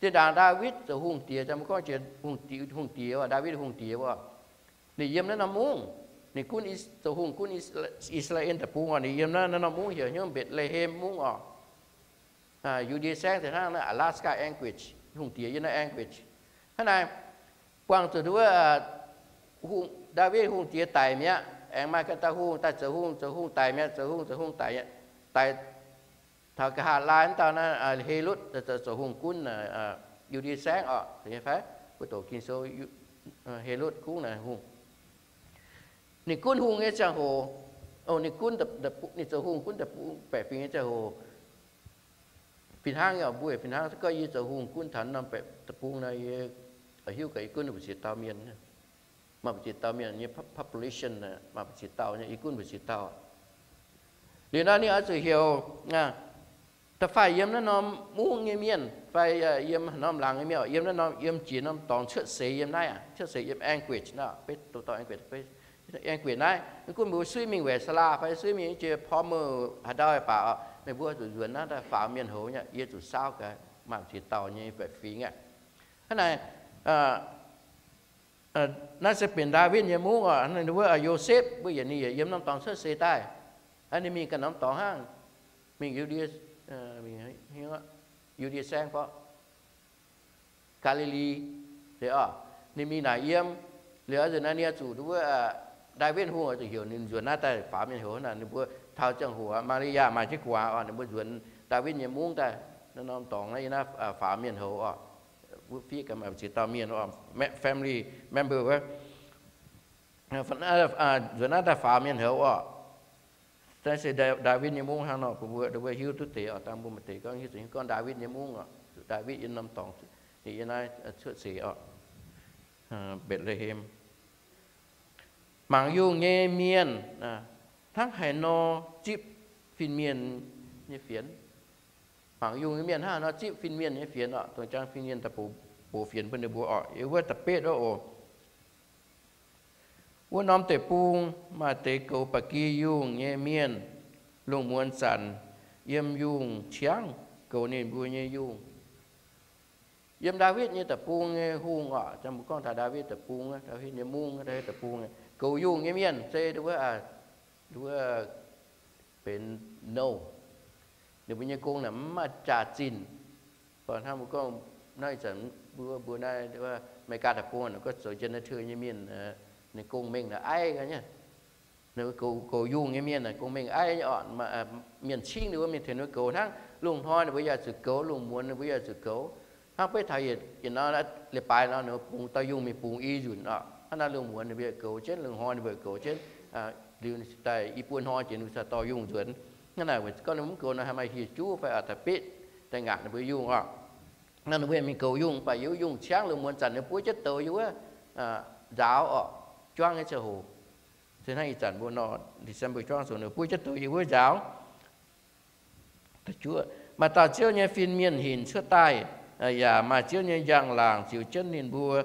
Zinh ndaangc Ndaawitv zoux hungh diex, mbuo gorngv jiex hungh diex, Ndaawitv hungh diex oc. Ninh yiem naaiv norm mungv, ninh gunv zoux hungh gunv I^saa^laa^en deic-bung oc. Ninh yiem naaiv norm mungv heuc hnyouv Mbetc^le^hem Mungv oc. Yu^ndie Saengv se hnangv naaiv Alaska Anchorage, hungh diex yiem naaiv Anchorage. Hnangv naaiv, buangh zuqc wuov Ndaawitv hungh diex daic mi'aqv. Aengx maaih ganh dauh hungh daaih zoux hungh, zoux hungh daic mi'aqv, zoux hungh, zoux hungh daic mi'aqv. Daic taux nqa'haav laai wuov dauh naaiv, Helotv, zoux hungh gunv Yu^ndie Saengv oc, fai mbuo doqc Ging-Sou, Helotv kungx naaiv hungh. Ninh gunv hungh nyei ziangh hoc, ninh gunv, ninh zoux hungh gunv deic-bung baeqc fingx nyei ziangh hoc, fih hnangv, mbuo fih hnangv gorngv yie zoux hungh gunv taux norm deic-bung nor, yie hiuv gaax yie gunv mbu'ziex dauh mienh, maaih mbu'ziex dauh mienh nyei population, maaih mbu'ziex dauh nyei, yie gunv mbu'ziex dauh. Liuz nor ninh oix zuqc heuc Da'faanh yiem naaiv norm mungv nyei mienh fai yiem norm laangz nyei mienh, yiem naaiv norm, yiem jiex norm dorngx cuotv seix yiem naaiv aqv, cuotv seix yiem language naaiv, beiv doqc dorngx language, language naaiv, gunv mbuo suiv mingh Wesela fai suiv mingh jiex Palmer haaix ndau baac oc, meih mbuo zuqc nzuonx naaiv daaih faaux mienh houz nyei, yie zuqc saauv gaax maaih ziex dauh nyei baeqc fingx aqv. Hnangv naaic, naaiv se benx Ndaawitv nyei mungv oc. Ninh mbuo Yosepv mbuo yietc, ninh yaac yiem norm dorngx cuotv seix daaih. Ninh mingh ganh norm dorngx hnangv, mingh Yu^ndie, Yu^ndie Saengv, Gaa^li^li, oc, ninh mingh naaic yiem. Liuz nzunc naaiv ninh zuqc wuov Ndaawitv Hungh zuqc heuc ninh nzuonx naaiv daaih faaux mienh houz. Ninh mbuo taux ziangh hoc Maa^li^yaa maaih jienv gu'nguaaz oc, ninh mbuo nzuonx Ndaawitv nyei mungv daaih, norm dorngx naaiv yiem naaiv faaux mienh houz oc. Wuov fiev gaax maaih ziex dauh mienh oc, family member wuov, nzuonx naaiv daaih faaux mienh houz oc. Naaiv se Ndaawitv nyei mungv hnangv nor, mbuo, mbuo hiuv duqv deix oc. Dangh mbuo maaih deix gorngv hiuv duqv gorngv Ndaawitv nyei mungv oc, Ndaawitv yiem norm dorngx, ninh yiem naaiv cuotv seix oc, Mbetc^le^hem. Mangc yungh nyei mienh hnangv haaix nor zipv fin-mienh nyei fienx. Mangc yungh nyei mienh hnangv haaix nor zipv fin-mienh nyei fienx oc. Dongh jangx fin-mienh daaih box fienx bun ninh mbuo oc. Yiem wuov da'betv wuov oc. Wuov norm deic-bung maaih deix goux ba'gi yungh nyei mienh. Lungh muonz zanc yiem yungh ciangv goux ninh mbuo nyei yungh. Yiem Ndaawitv nyei deic-bung nyei hungh oc, mbuo gorngv taux Ndaawitv deic-bung, Ndaawitv nyei mungv, Ndaawitv deic-bung, goux yungh nyei mienh se wuov, wuov benx nouh. Ninh mbuo nyei gong naaic mv maaih jaax-zinh. Hnangv mbuo gorngv naaiv ih zanc mbuo, mbuo naaiv America deic-bung naaic gorngv zoux janitor nyei mienh, ninh gong mengh naaic aiv ga'nyeiv. Ninh goux yungh nyei mienh gong mengh aiv nyei oc. Mienh cingv ninh mbuo mingh tengx ninh mbuo goux hnangv. Lungh hnoi ninh mbuo yaac zuqc goux, lungh muonz ninh mbuo yaac zuqc goux. Hnangv beiv taux yietc nor, leiz-baaix nor ninh mbuo bungx dauh yungh mingh bungx i nzunc oc. Hnangv naaiv lungh muonz ninh mbuo yaac goux jienv, lungh hnoi ninh mbuo yaac goux jienv. Liuz daaih i buo hnoi jiex ninh mbuo cingx dorh yungh nzuonx. Hnangv naaic gorngv ninh mv goux nor, haih maaih hieh juv fai a'da'betv daaih ngaatc ninh mbuo yungh oc. Naaiv ninh mbuo mingh goux yungh, mv baac yungh ciangv lungh muonz zanc ninh buov jienv douz yiem wuov nzaaux oc, juangv nyei ziangh hoc. Se hnangv ih zanc mbuo nor, December juangv sou ninh buov jienv douz yiem wuov nzaaux. Maaih dauh Ziouv nyei fin-mienh hinc cuotv daaih, yaac maaih Ziouv nyei njang-laangc ziux jienv ninh mbuo,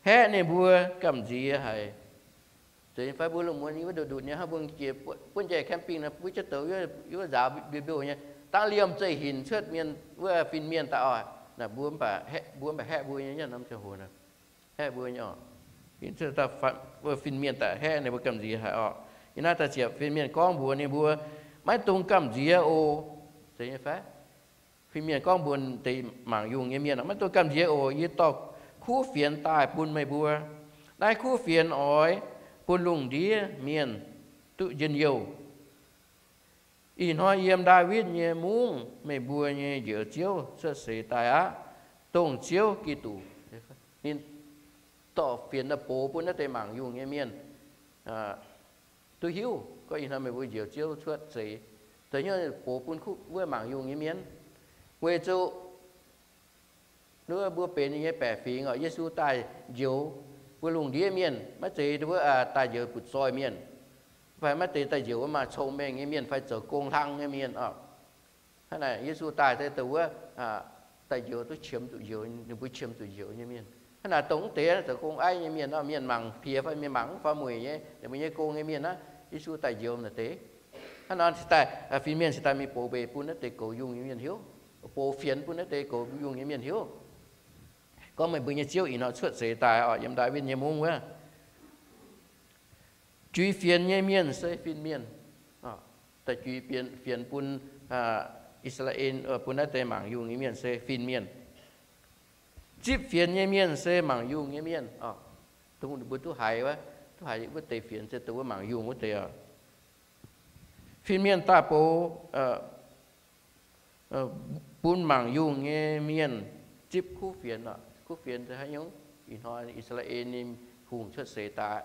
haeqv ninh mbuo gamh nziex haic. Zeiz fai mbuo lungh muonz yiem wuov nduqc nduqc nyei, hnangv mbuo jiex buonv-njaih camping nor, buov jienv douz yiem wuov nzaaux mbiouh mbiouh nyei, dangv liemh zeih hinc cuotv mienh, wuov fin-mienh daaih oc. Naaic mbuo mv baac haeqv mbuo nyei norm ziangh hoc naaic, haeqv mbuo nyei oc. Fin-mienh daaih haeqv ninh mbuo gamh nziex haic oc. Yiem naaiv da'ziepc, fin-mienh gorngv mbuox ninh mbuo, maiv dungx gamh nziex oc. Zeiz nyei fai? Fin-mienh gorngv mbuox deix mangc yungh nyei mienh, maiv dungx gamh nziex oc. Yie dorh kuv fienx daaih bun meih mbuo. Naaiv kuv fienx oix bun lungh ndiev mienh duqv njien-youh. Ih hnoi yiem Ndaawitv nyei mungv meih mbuo nyei Njoux Ziouv cuotv seix daaih aqv, dongh Ziouv Giduc. Ninh dorh fienx daaih box bun naaiv deix mangc yungh nyei mienh duqv hiuv gorngv ih hnoi meih mbuo Njoux Ziouv cuotv seix. Da'nyeic box bun kuv wuov mangc yungh nyei mienh, weic zuqc wuov mbuo benx ninh nyei baeqc fingx oc. Yesu daaih njoux mbuo lungh ndiev mienh, maiv zeiz wuov daaih njoux butv-zoih mienh, fai maiv zeiz daaih njoux wuov maaih cong-mengh nyei mienh fai zoux gong hlang nyei mienh oc. Hnangv naaic Yesu daaih se dongh wuov daaih njoux duqv qiemx zuqc njoux, ninh mbuo qiemx zuqc njoux nyei mienh. Hnangv naaic dongh mv deix zoux gong aiv nyei mienh, mienh mangc piex fai mienh mangc mv faaux mueic nyei, ninh mbuo nyei gong nyei mienh naaiv, Yesu daaih njoux naaic deix. Hnangv nor cingx daaih fin-mienh cingx daaih mingh box mbenc bun naaiv deix goux yungh nyei mienh hiuv, box fienx bun naaiv deix goux yungh nyei mienh hiuv, gorngv meih mbuo nyei Ziouv ih hnoi cuotv seix daaih oc, yiem Ndaawitv nyei mungv wuov. Juix fienx nyei mienh se fin-mienh. Daaih juix fienx bun I^saa^laa^en, bun naaiv deix mangc yungh nyei mienh se fin-mienh. Zipv fienx nyei mienh se mangc yungh nyei mienh. Dongh mbuo duqv haiz wuov, duqv haiz wuov deix fienx se dongh wuov mangc yungh wuov deix oc. Fin-mienh daaih box bun mangc yungh nyei mienh zipv kuv fienx oc. Kuv fienx se haaix nyungc? Ih hnoi I^saa^laa^en nyei hungh cuotv seix daaih,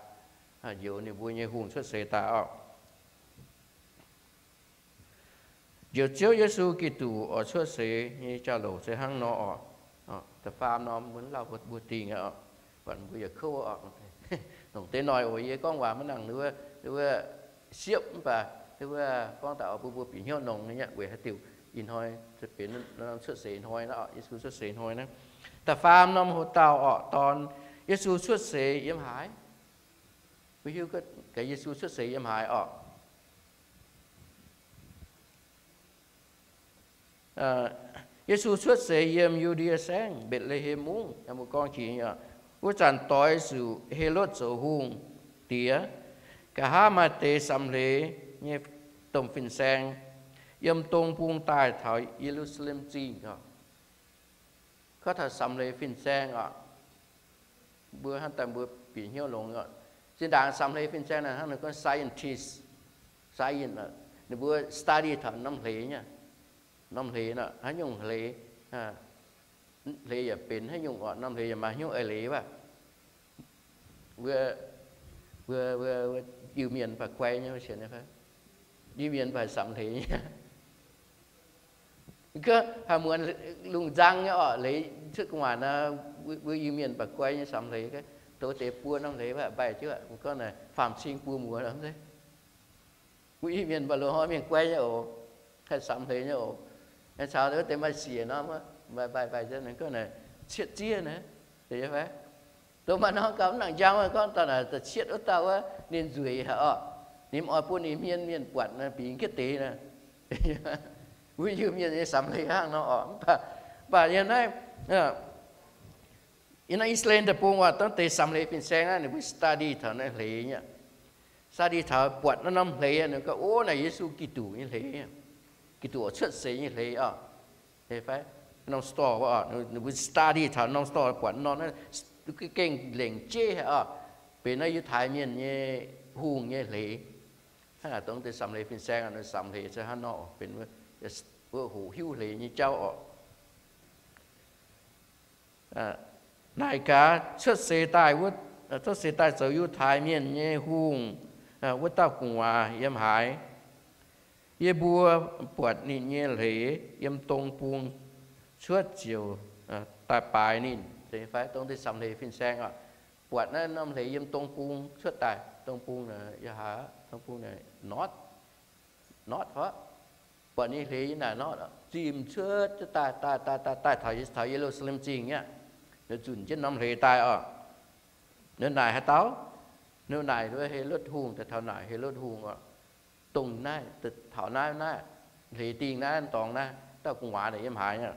njoux ninh mbuo nyei hungh cuotv seix daaih oc. Njoux Ziouv Yesu Giduc oix cuotv seix nyei jauv-louc se hnangv nor oc. Da'faam norm mbuo lauh mbuo dingh oc, buatc mbuo yietc kouv oc. Longc deix noic oc, yie gorngv waac maiv nangc wuov siepv mv baac wuov gorngv daaih oc, bun mbuo bieqc hnyouv nongx nyei weic haaix diuc. Ih hnoi benx cuotv seix hnoi, Yesu cuotv seix hnoi naaiv. Da'faam norm hoc dauh orqc, dorn Yesu cuotv seix yiem haaix? Mbuo hiuv gaax Yesu cuotv seix yiem haaix orqc? Yesu cuotv seix yiem Yu^ndie Saengv, Mbetc^le^hem Mungv. Mbuo gorngv jiex, wuov zanc doix zuqc Helotv zoux hungh diex, nqa'haav maaih deix samx hleix nyei domh fin-saeng yiem dong bung daaih taux Ye^lu^saa^lem Zingh. Gorngv taux samx hleix fin-saeng oc, mbuo hnangv daaih mbuo bieqc hnyouv longx oc. Zinh ndaangc samx hleix fin-saeng naaic hnangv ninh gorngv scientist, science, ninh mbuo study taux norm hleix nyei, norm hleix nor haaix nyungc hleix, hleix yaac benx haaix nyungc oc, norm hleix yaac maaih hnyouv eix leiz wuov. Mbuo, mbuo, mbuo Iu-Mienh baac guai nyei, Iu-Mienh baac samx hleix nyei. Gorngv haih muonz lungh nzang nyei orqc, leiz cuotv gu'nguaaic nor, mbuo Iu-Mienh baac guai nyei samx hleix, douz deix buo norm hleix wuov, mbaih jienv gorngv naaic faam cing buo muoz nor. Mbuo Iu-Mienh baac loz-hnoi mienh guai nyei oc, haih samx hleix nyei oc. Caux wuov deix maaih siec nor, mbaih mbaih mbaih gorngv naaic cietv ziev naaic, fai? Doz maaih norm gauh mv nangc njang wuov gorngv dauh naaic da'cietv wuov dauh wuov ninh nzueic haic orqc, ninh mv oix bun ninh hmien mienh buatc naaic bingx jienv deix naaic. Mbuo Iu-Mienh nyei samx hleix hnangv nor orqc, mv baac, mv baac yiem naaiv, yiem naaiv I^saa^laa^en Deic-Bung oc, dongh deix samx hleix fin-saeng naaiv ninh mbuo study taux naaiv hleix nyei. Study taux buatc naaiv norm hleix, ninh gorngv, o, naaic Yesu Giduc nyei hleix, Giduc cuotv seix nyei hleix oc. Fai norm story oc, ninh mbuo study taux norm story buatc norm naaiv gengh lengc jeiv haic oc, benx naaiv Yiutai Mienh nyei hungh nyei hleix. Hnangv naaic dongh deix samx hleix fin-saeng, samx hleix se hnangv nor benx wuov hoqc hiuv hleix nyei jauv oc. Naaic gaax cuotv seix daaih, cuotv seix daaih zoux Yiutai Mienh nyei hungh wuov dauh gu'nguaaz yiem haaix? Yie mbuo buatc ninh nyei hleix yiem dong bung cuotv ziouc daaih baaix ninh. Fai dongh deix samx hleix fin-saeng oc, buatc naaiv norm hleix yiem dong bung cuotv daaih, dong bung, dong bung north, north fai, buatc ninh hleix yiem naaic north, zimh cuotv daaih, daaih, daaih, daaih taux, taux Ye^lu^saa^lem Zingh nyei. Ninh zunc jienv norm hleix daaih oc. Ninh naaic haaix dauh? Ninh naaic Helotv Hungh, daaih taux naaic Helotv Hungh oc. Dongh naaiv, taux naaiv, naaiv hleix dingh naaiv, dorngx naaiv, dauh gu'nguaaz naaic yiem haaix?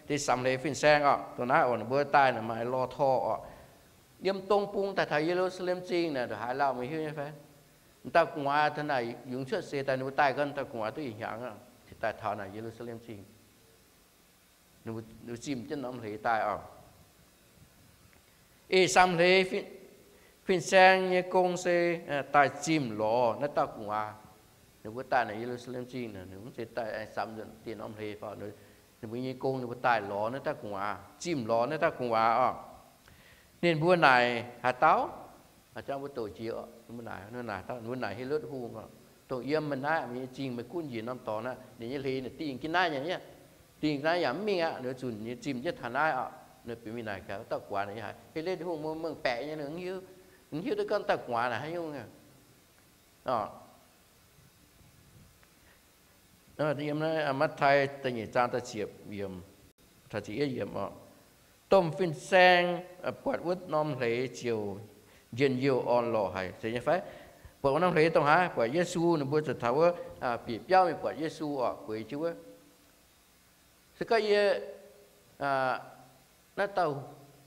Deix samx hleix fin-saeng oc, dongh naaiv oc, ninh mbuo daaih naaic maaih lorh torh oc. Yiem dong bung daaih taux Ye^lu^saa^lem Zingh naaic ndongc haaix lauh, meih hiuv nyei fai? Dauh gu'nguaaz taux naaic yungz cuotv seix daaih, ninh mbuo daaih gorngv dauh gu'nguaaz duqv ih hnyangx, daaih taux naaic Ye^lu^saa^lem Zingh. Ninh mbuo zimh jienv norm hleix daaih oc. Ih samx hleix fin-saeng nyei gong se daaih zimh lorz naaiv dauh gu'nguaaz. Ninh mbuo daaih naaic Ye^lu^saa^lem Zingh, ninh mv zeiz daaih samx nzuonx dieh norm hleix fai, ninh mbuo nyei gong ninh mbuo daaih lorz naaiv dauh gu'nguaaz, zimh lorz naaiv dauh gu'nguaaz oc. Ninh mbuo naaic haaix dauh? Haaix dauh mbuo doqc jiex oc, ninh mbuo naaic, ninh mbuo naaic Helotv Hungh oc. Dongh yiem meih naaiv, meih nyei zingh meih gunv njiec norm dorngx naaiv, ninh nyei hleix naaic dingh jienv naaiv nyei, dingh naaiv yaac mv mingh aqv, ninh zunc nyei zimh jienv taux naaiv oc. Ninh bieqc mingh naaic gaax dauh gu'nguaaz naaic, Helotv Hungh, meih mv mengh baeqc nyei, ninh mv hiuv duqv gorngv dauh gu'nguaaz naaic haaix nyungc. Matv^tai da'nyeic zaang da'ziepc yiemc, da'ziepc yietv yiemc oc. Domh fin-saeng buatc wuov norm hleix ziouc njien-youh orn-lorqc haic, zeiz nyei fai? Buatc wuov norm hleix dongh haaix? Buatc Yesu. Ninh mbuo ziouc taux wuov bieqc biauv mingh buatc Yesu oc, gueix jienv wuov. Se gorngv yie, naaiv dauh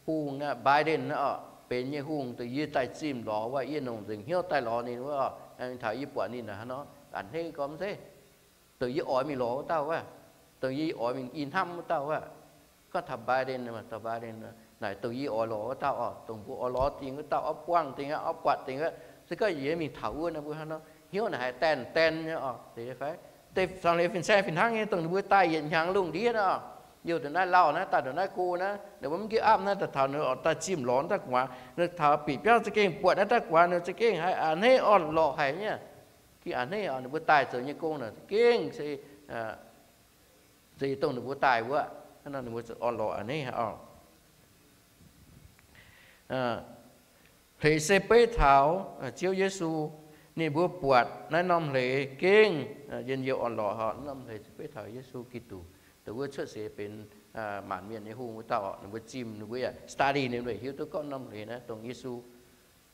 hungh naaiv, Biden naaiv oc, benx nyei hungh, dongh yie daaih zimh lorz wuov, yie longc nzengc hnyouv daaih lorz ninh wuov oc, taux yie buatc ninh naaic hnangv nor, a'hneiv gormx zeiv. Dongh yie oix mingh lorz wuov dauh wuov, dongh yie oix mingh i hnamv wuov dauh wuov. Gorngv taux Biden, taux Biden naaic, dongh yie oix lorz wuov dauh oc, dongh mbuo oix lorz dingc wuov dauh, oix buangh dingc aqv, oix buatc dingc aqv. Se gorngv yie mingh taux wuov naaiv, mbuo hnangv nor hnyouv naaic haih daanh daen nyei oc, zeiz fai? Deix samx hleix fin-saeng fih hnangv nyei, dongh ninh mbuo daaih yietc hnyangx lungh ndiev nor, youh ndongc naaiv lauh naaiv, daaih ndongc naaiv go naaiv, ninh mbuo mv nqemh apv naaiv, daaih taux ninh oix daaih zimh lorz naaiv dauh gu'nguaaz, ninh taux bieqc biauv za'gengh buatc naaiv dauh gu'nguaaz, ninh za'gengh haiz a'hneiv orn-lorqc haic nyei. Gengh a'hneiv oc, ninh mbuo daaih zoux nyei gong naaic za'gengh se, se dongh ninh mbuo daaih wuov, hnangv nor ninh mbuo zuqc orn-lorqc a'hneiv oc. Hleix se beiv taux Ziouv Yesu, Ninh mbuo buatc naaiv norm hleix gengh njien-youh orn-lorqc oc. Norm hleix se beiv taux Yesu Giduc, dongh wuov cuotv seix benx maanc mienh nyei hungh wuov dauh oc. Ninh mbuo zimh, ninh mbuo yaac study, ninh mbuo hiuv duqv gorngv norm hleix naaiv dongh Yesu.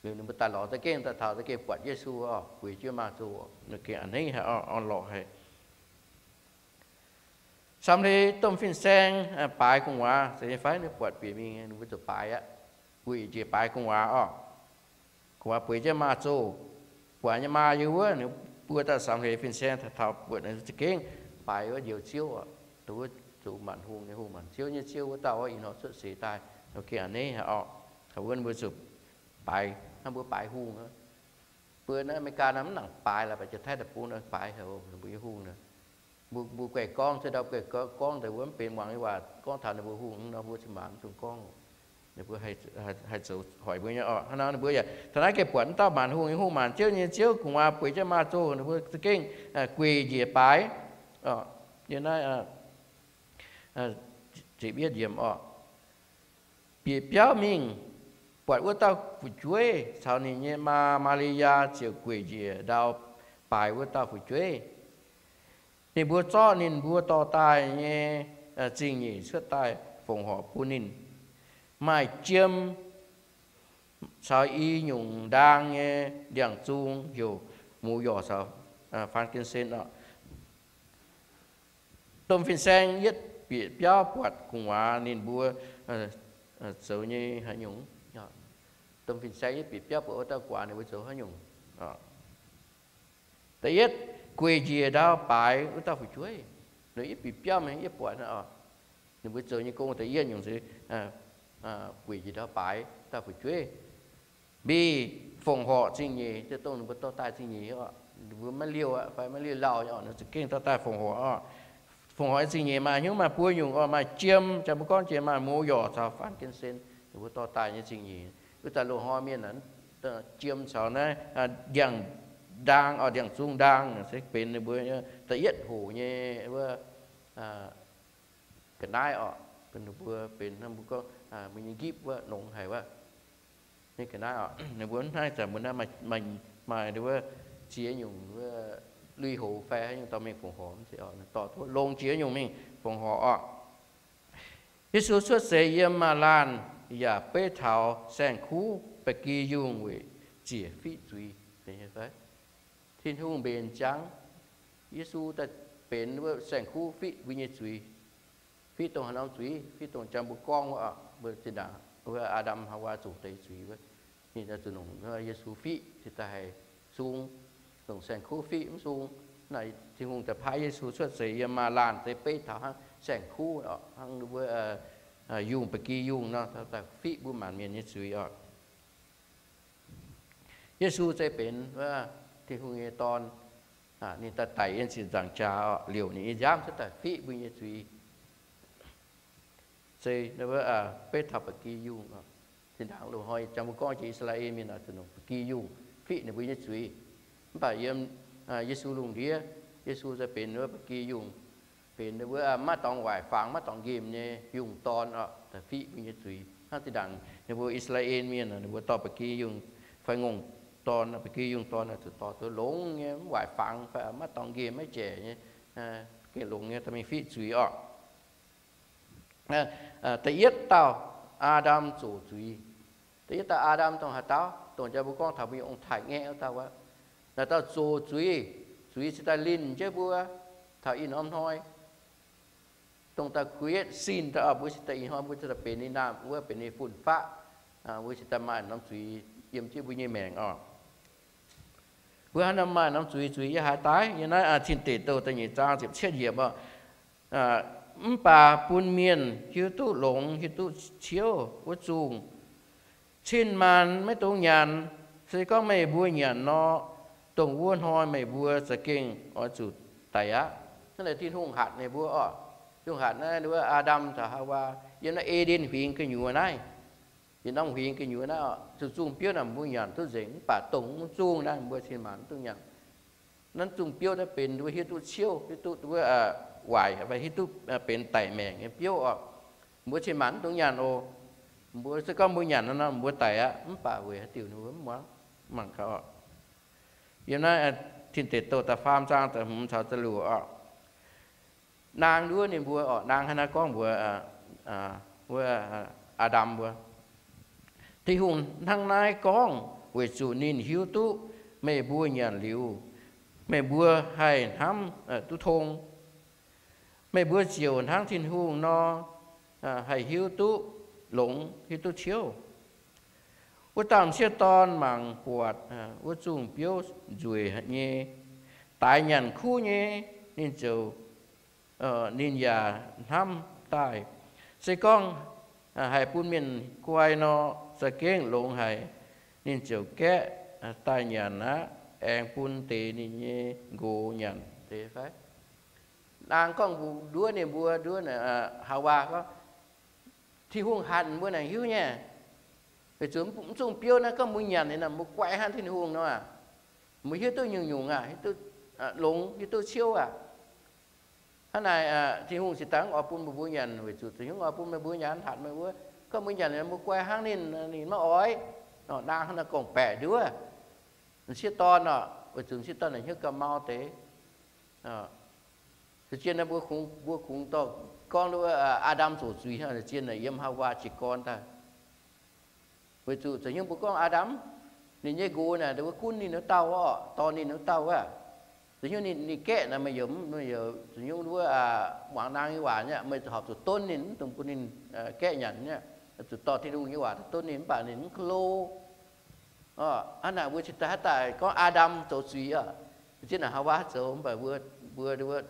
Liuz ninh mbuo daaih lorz za'gengh daaih taux za'gengh buatc Yesu oc, gueic jienv maaz-zoh, ninh gengh a'hneiv haic, orn-lorqc haic. Samx hleix domh fin-saeng baaix gu'nguaaz, se nyei fai ninh buatc bieqc mingh, ninh mbuo zuqc baaix aqv. Gueic njiec baaix gu'nguaaz oc. Gu'nguaaz bueix jienv maaz-zoh, buatc nyei maa yiem wuov, ninh mbuo daaih samx hleix fin-saeng taux, taux buatc ninh za'gengh baaix wuov njoux Ziouv oc. Dongh wuov zoux maanc hungh nyei hungh, maanc ziouv nyei Ziouv wuov dauh oc, ih hnoi cuotv seix daaih, ninh gengh a'hneiv haic oc. Taux wuov ninh mbuo zuqc baaix, hnangv mbuo baaix hungh. Mbuo naaiv Aa^me^li^gaa naaiv mv nangc baaix laaix, baaix Janx-Taiv deic-bung naaiv baaix haic, ninh mbuo nyei hungh naaiv. Mbuo, mbuo guaih gorngv, cuotv ndau guaih gorngv deix wuov mv benx muangx nyei waac gorngv taux ninh mbuo hungh nor, mbuo cin-maanc mv dungx gorngv. Ninh mbuo haih zoux hoic mbuo nyei oc. Hnangv nor ninh mbuo yaac taux naaiv gengh buatc wuov dauh maanc hungh nyei hungh, maanc ziouv nyei Ziouv, gu'nguaaz bueix jienv maaz-zoh, ninh mbuo za'gengh gueic njiec baaix. Yiem naaiv ziepc yietv yiemc oc. Bieqc biauv mingh, buatc wuov dauh fu'jueiv caux ninh nyei maa, Maa^li^yaa, ziouc gueic njiec ndau baaix wuov dauh fu'jueiv. Ninh mbuo zorqv ninh mbuo dorh daaih nyei zingh nyeic cuotv daaih fongc horc bun ninh. Maaih jiem caux i nyungc ndaang nyei ndiangx-zung, heuc muz yorc caux faan gen sen oc. Domh fin-saeng yietv bieqc biauv buatc gu'nguaaz ninh mbuo zoux nyei haaix nyungc. Domh fin-saeng yietv bieqc biauv buatc wuov dauh gu'nguaaz ninh mbuo zoux haaix nyungc. Da'yietv, gueic njiec ndau baaix wuov dauh fu'jueiv. Ninh yietv bieqc biauv mingh yietv buatc ninh mbuo zoux nyei gong da'yietv nyungc se gueic njiec ndau baaix dauh fu'jueiv. Mbic fongc horc zingh nyeic, dongh ninh mbuo dorh daaih zingh nyeic oc. Ninh mbuo maiv liouh aqv fai maiv liouh lauh nyei oc, ninh za'gengh dorh daaih fongc horc oc. Fongc horc zingh nyeic maaih hnyouv maaih buo nyungc oc, maaih jiem, jang mbuo gorngv jiex maaih muz yorc caux faan gen sen, ninh mbuo dorh daaih nyei zingh nyeic. Wuov zanc loz-hnoi mienh jiem caux naaiv ndiangx-ndaang oc, ndiangx-zung ndaang se benx ninh mbuo da'yietv hoc nyei wuov ga'naaiv oc. Ninh mbuo benx hnangv mbuo gorngv mbuo nyei nqipv wuov, nongx haic wuov. Nyei ga'naaiv oc, ninh mbuo hnangv zanc mbuo naaiv maaih, maaih wuov ziex nyungc wuov lui-houx fai haaix nyungc dorh mingh fongc horc, dorh longx ziex nyungc mingh fongc horc oc. Yesu cuotv seix yiem maaz-laanh yaac beiv taux saeng-kuv ba'gi yungh weic ziec fiqv zuiz. Tin-Hungh mbenc ziangx, Yesu daaih benx wuov saeng-kuv fiqv mbuo nyei zuiz. Fiqv dongh haaix norm zuiz? Fiqv dongh jang mbuo gorngv wuov, mbuo zinh ndaangc wuov Aa^ndam Haawaa zuqc deix zuiz wuov, ninh daaih zuqc longc Yesu fiqv cingx daaih haih sung, longc saeng-kuv fiqv mv sung. Naaiv Tin-Hungh daaih paaiv Yesu cuotv seix yiem maaz-laanh se beiv taux hnangv saeng-kuv oc, hnangv wuov yungh ba'gi yungh nor, daaih fiqv mbuo maanc mienh nyei zuiz oc. Yesu se benx wuov Tin-Hungh nyei Dorn. Ninh daaih daic yiem ziepc nzaangc jaax oc, liouc ninh nyei nziaamv cuotv daaih fiqv mbuo nyei zuiz. Se wuov beiv taux ba'gi yungh. Zinh ndaangc loz-hnoi jang mbuo gorngv jiex I^saa^laa^en Mienh oc, zuqc longc ba'gi yungh fiqv ninh mbuo nyei zuiz. Mv baac yiem Yesu lungh ndiev, Yesu se benx wuov ba'gi yungh, benx wuov maiv dorngx waaic fangx, maiv dorngx nqemh nyei yungh dorn oc, daaih fiqv mbuo nyei zuiz. Hnangv zinh ndaangc ninh mbuo I^saa^laa^en Mienh, ninh mbuo dorh ba'gi yungh fai ngongh dorn, ba'gi yungh dorn zuqc dorh duqv longx nyei, mv waaic fangx fai maiv dorngx nqemh, maiv jaic nyei, gengh longx nyei, dorh mingh fiqv zuiz oc. Da'yietv dauh Aa^ndam zoqc zuiz. Da'yietv dauh Aa^ndam dongh haaix dauh? Dongh jang mbuo gorngv taux mbuo nyei ong-taaix-ngaeqv wuov dauh aqv. Naaiv dauh zoqc zuiz, zuiz cingx daaih linh jienv mbuo taux ih norm hnoi. Dongh daaih kuietv sin daaih oc, mbuo cingx daaih ih hnoi mbuo cingx daaih benx ninh naamh wuov, benx ninh fun-faqv. Mbuo cingx daaih maaih norm zuiz yiem jienv mbuo nyei maengc oc. Mbuo haaix norm maaih norm zuiz, zuiz yiem haaix daaih? Yiem naaiv Tin Deic Douh da'nyeic zaang ziepc cietv yiemc oc. Mv baac bun mienh hiuv duqv longx, hiuv duqv ciouv wuov zungh, cin-maanc maiv dungx nyanc. Se gorngv meih mbuo nyanc nor, dongh wuov hnoi meih mbuo za'gengh oix zuqc daic aqv. Naaiv Tin-Hungh hatc ninh mbuo oc. Tin-Hungh hatc naaiv wuov Aa^ndam caux Haawaa yiem naaiv E^nden Huingx gu'nyuoz naaiv. Yiem norm huingx gu'nyuoz naaiv oc, zuqc zungh biouv naaic mbuo nyanc duqv nzengc, mv baac dongh mv zungh naaiv mbuo cin-maanc mv dungx nyanc. Naaiv zungh biouv naaiv benx wuov hiuv duqv ciouv, hiuv duqv wuov waaic, fai hiuv duqv benx daic maengc nyei biouv oc. Mbuo cin-maanc mv dungx nyanc oc. Mbuo se gorngv mbuo nyanc nor, mbuo daic aqv. Mv baac weic haaix diuc ninh mbuo mv muangx, mangc gaax oc. Yiem naaiv Tin Deic Douh da'faam zaang da'hmz caux da'luoqc oc. Naang nduov ninh mbuo oc, naang hnangv naaiv gorngv mbuox wuov Aa^ndam mbuo, Tin-Hungh hnangv naaiv gorngv weic zuqc ninh hiuv duqv meih mbuo nyanc liuz, meih mbuo haih hnamv duqv tong. Meih mbuo ziouc hnangv Tin-Hungh nor, haih hiuv duqv longx, hiuv duqv ciouv. Wuov dauh m'sieqv dorn mangc buatc wuov zungh biouv nzueic nyei, daix nyanc kuv nyei, ninh ziouc, ninh yaac hnamv daaih. Se gorngv haih bun mienh guai nor, za'gengh longx haic. Ninh ziouc gaeqv daaih nyanc aqv, aengx bun deix ninh nyei nqox nyanc. Naang gorngv nduov ninh mbuo, nduov Haawaa gorngv, Tin-Hungh hatc mbuo naaic hiuv nyei, weic zuqc mv zungh biouv naaiv gorngv mbuo nyanc ninh, mbuo guai hnangv Tin-Hungh nor, mbuo hiuv duqv nyungc-nyungc aqv, hiuv duqv longx, hiuv duqv ciouv aqv. Hnangv naaic, Tin-Hungh cingx daaih mv oix bun meih mbuo nyanc, weic zuqc Tin-Hungh oix bun meih mbuo nyanc, hatc meih mbuo, gorngv mbuo nyanc ninh, mbuo guai hnangv ninh, ninh maiv oix. Naang hnangv naaiv gorngv-baeqc nduov m'sieqv dorn oc, weic zuqc m'sieqv dorn naaic hnyouv gauh mau deix. Zien naaiv mbuo kungx, mbuo kungx dorh gorngv wuov Aa^ndam zoqc zuiz hnangv, zien naaic yiem Haawaa jiez gorn daaih. Weic zuqc zoux hnyouv mbuo gorngv Aa^ndam, ninh nyei nqox naaic, mbuo gunv ninh wuov dauh oc, dorh ninh wuov dauh wuov. Zoux hnyouv ninh, ninh gaeqv naaic, meih yaac, meih yaac zoux hnyouv wuov muangx naang nyei waac nyei, meih horpc zuqc donv ninh, mv dungx bun ninh gaeqv nyanc nyei. Zuqc dorh Tin-Hungh nyei waac donv ninh, mv baac ninh mv klo. Hnangv naaic mbuo cingx daaih haaix daaih gorngv Aa^ndam zoux zuiz oc, zien naaic Haawaa zoux, mv baac mbuo, mbuo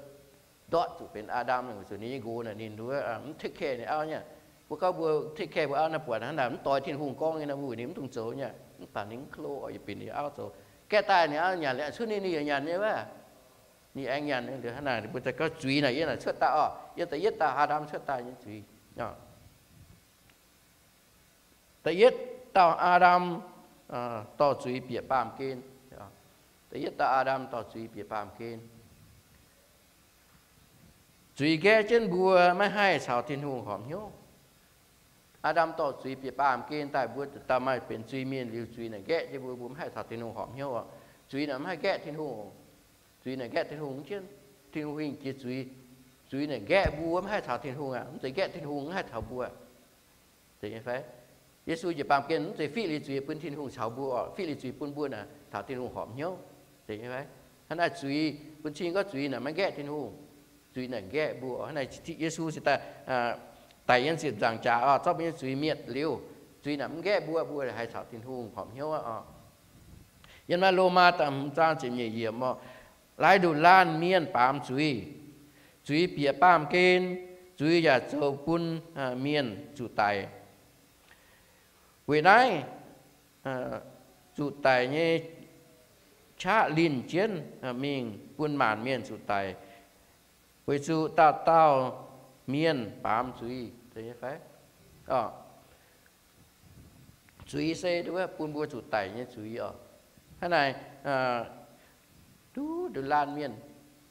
ndortv zuqc benx Aa^ndam, weic zuqc ninh nyei nqox naaic ninh wuov mv take care ninh auv nyei. Mbuo gorngv mbuo take care mbuo auv naaiv buatc hnangv naaic mv doix Tin-Hungh gorngv nyei nor, mbuo ninh mv dungx zoux nyei, mv baac ninh mv klo oc, yietc bieqc ninh auv zoux. Gaeqv daaih ninh auv nyanc liuz cuotv ninh, ninh yaac nyanc nyei wuov. Ninh aengx nyanc liuz hnangv naaic mbuo daaih gorngv zuiz naaic yiem naaic cuotv daaih oc, yiem da'yietv dauh Aa^ndam cuotv daaih nyei zuiz. Da'yietv dauh Aa^ndam dorh zuiz bieqc baamh gen. Da'yietv dauh Aa^ndam dorh zuiz bieqc baamh gen. Zuiz nqaeqv jienv mbuo maiv haih caux Tin-Hungh horpc hnyouv. Aa^ndam dorh zuiz bieqc baamh gen daaih, mbuo dauh maaih benx zuiz-mienh liuz, zuiz naaic nqaeqv jienv mbuo, mbuo maiv haih caux Tin-Hungh horpc hnyouv oc. Zuiz naaic maiv haih nqaeqv Tin-Hungh. Zuiz naaic nqaeqv Tin-Hungh jienv, Tin-Hungh hingh jiex zuiz. Zuiz naaic nqaeqv mbuo maiv haih caux Tin-Hungh aqv. Mv zeiz nqaeqv Tin-Hungh maiv haih caux mbuo. Yesu njiec baamh gen mv zeiz fiqv liuz zuiz bun Tin-Hungh caux mbuo oc, fiqv liuz zuiz bun mbuo naaic taux Tin-Hungh horpc hnyouv. Hnangv naaiv zuiz, bun cing gorngv zuiz naaic maiv nqaeqv Tin-Hungh. Zuiz naaic nqaeqv mbuo. Hnangv naaic Yesu cingx daaih daic yiem ziepc nzaangc jaax oc, zorqv mbuo nyei zuiz mietc liuz, zuiz naaic mv nqaeqv mbuo, mbuo haih caux Tin-Hungh horpc hnyouv oc. Yiem naaiv Lomaa da'hmz zaang ziepc nyeic yiemc oc, laaix nduqc laanh mienh baamz zuiz. Zuiz bieqc baamh gen, zuiz yaac zoux bun mienh zuqc daic. Weic naaiv zuqc daic nyei qaqv linh jienv mingh bun maanc mienh zuqc daic, weic zuqc dauh dauh mienh baamz zuiz. Zuiz se wuov bun mbuo zuqc daic nyei zuiz oc. Hnangv naaic, duqv nduqc laanh mienh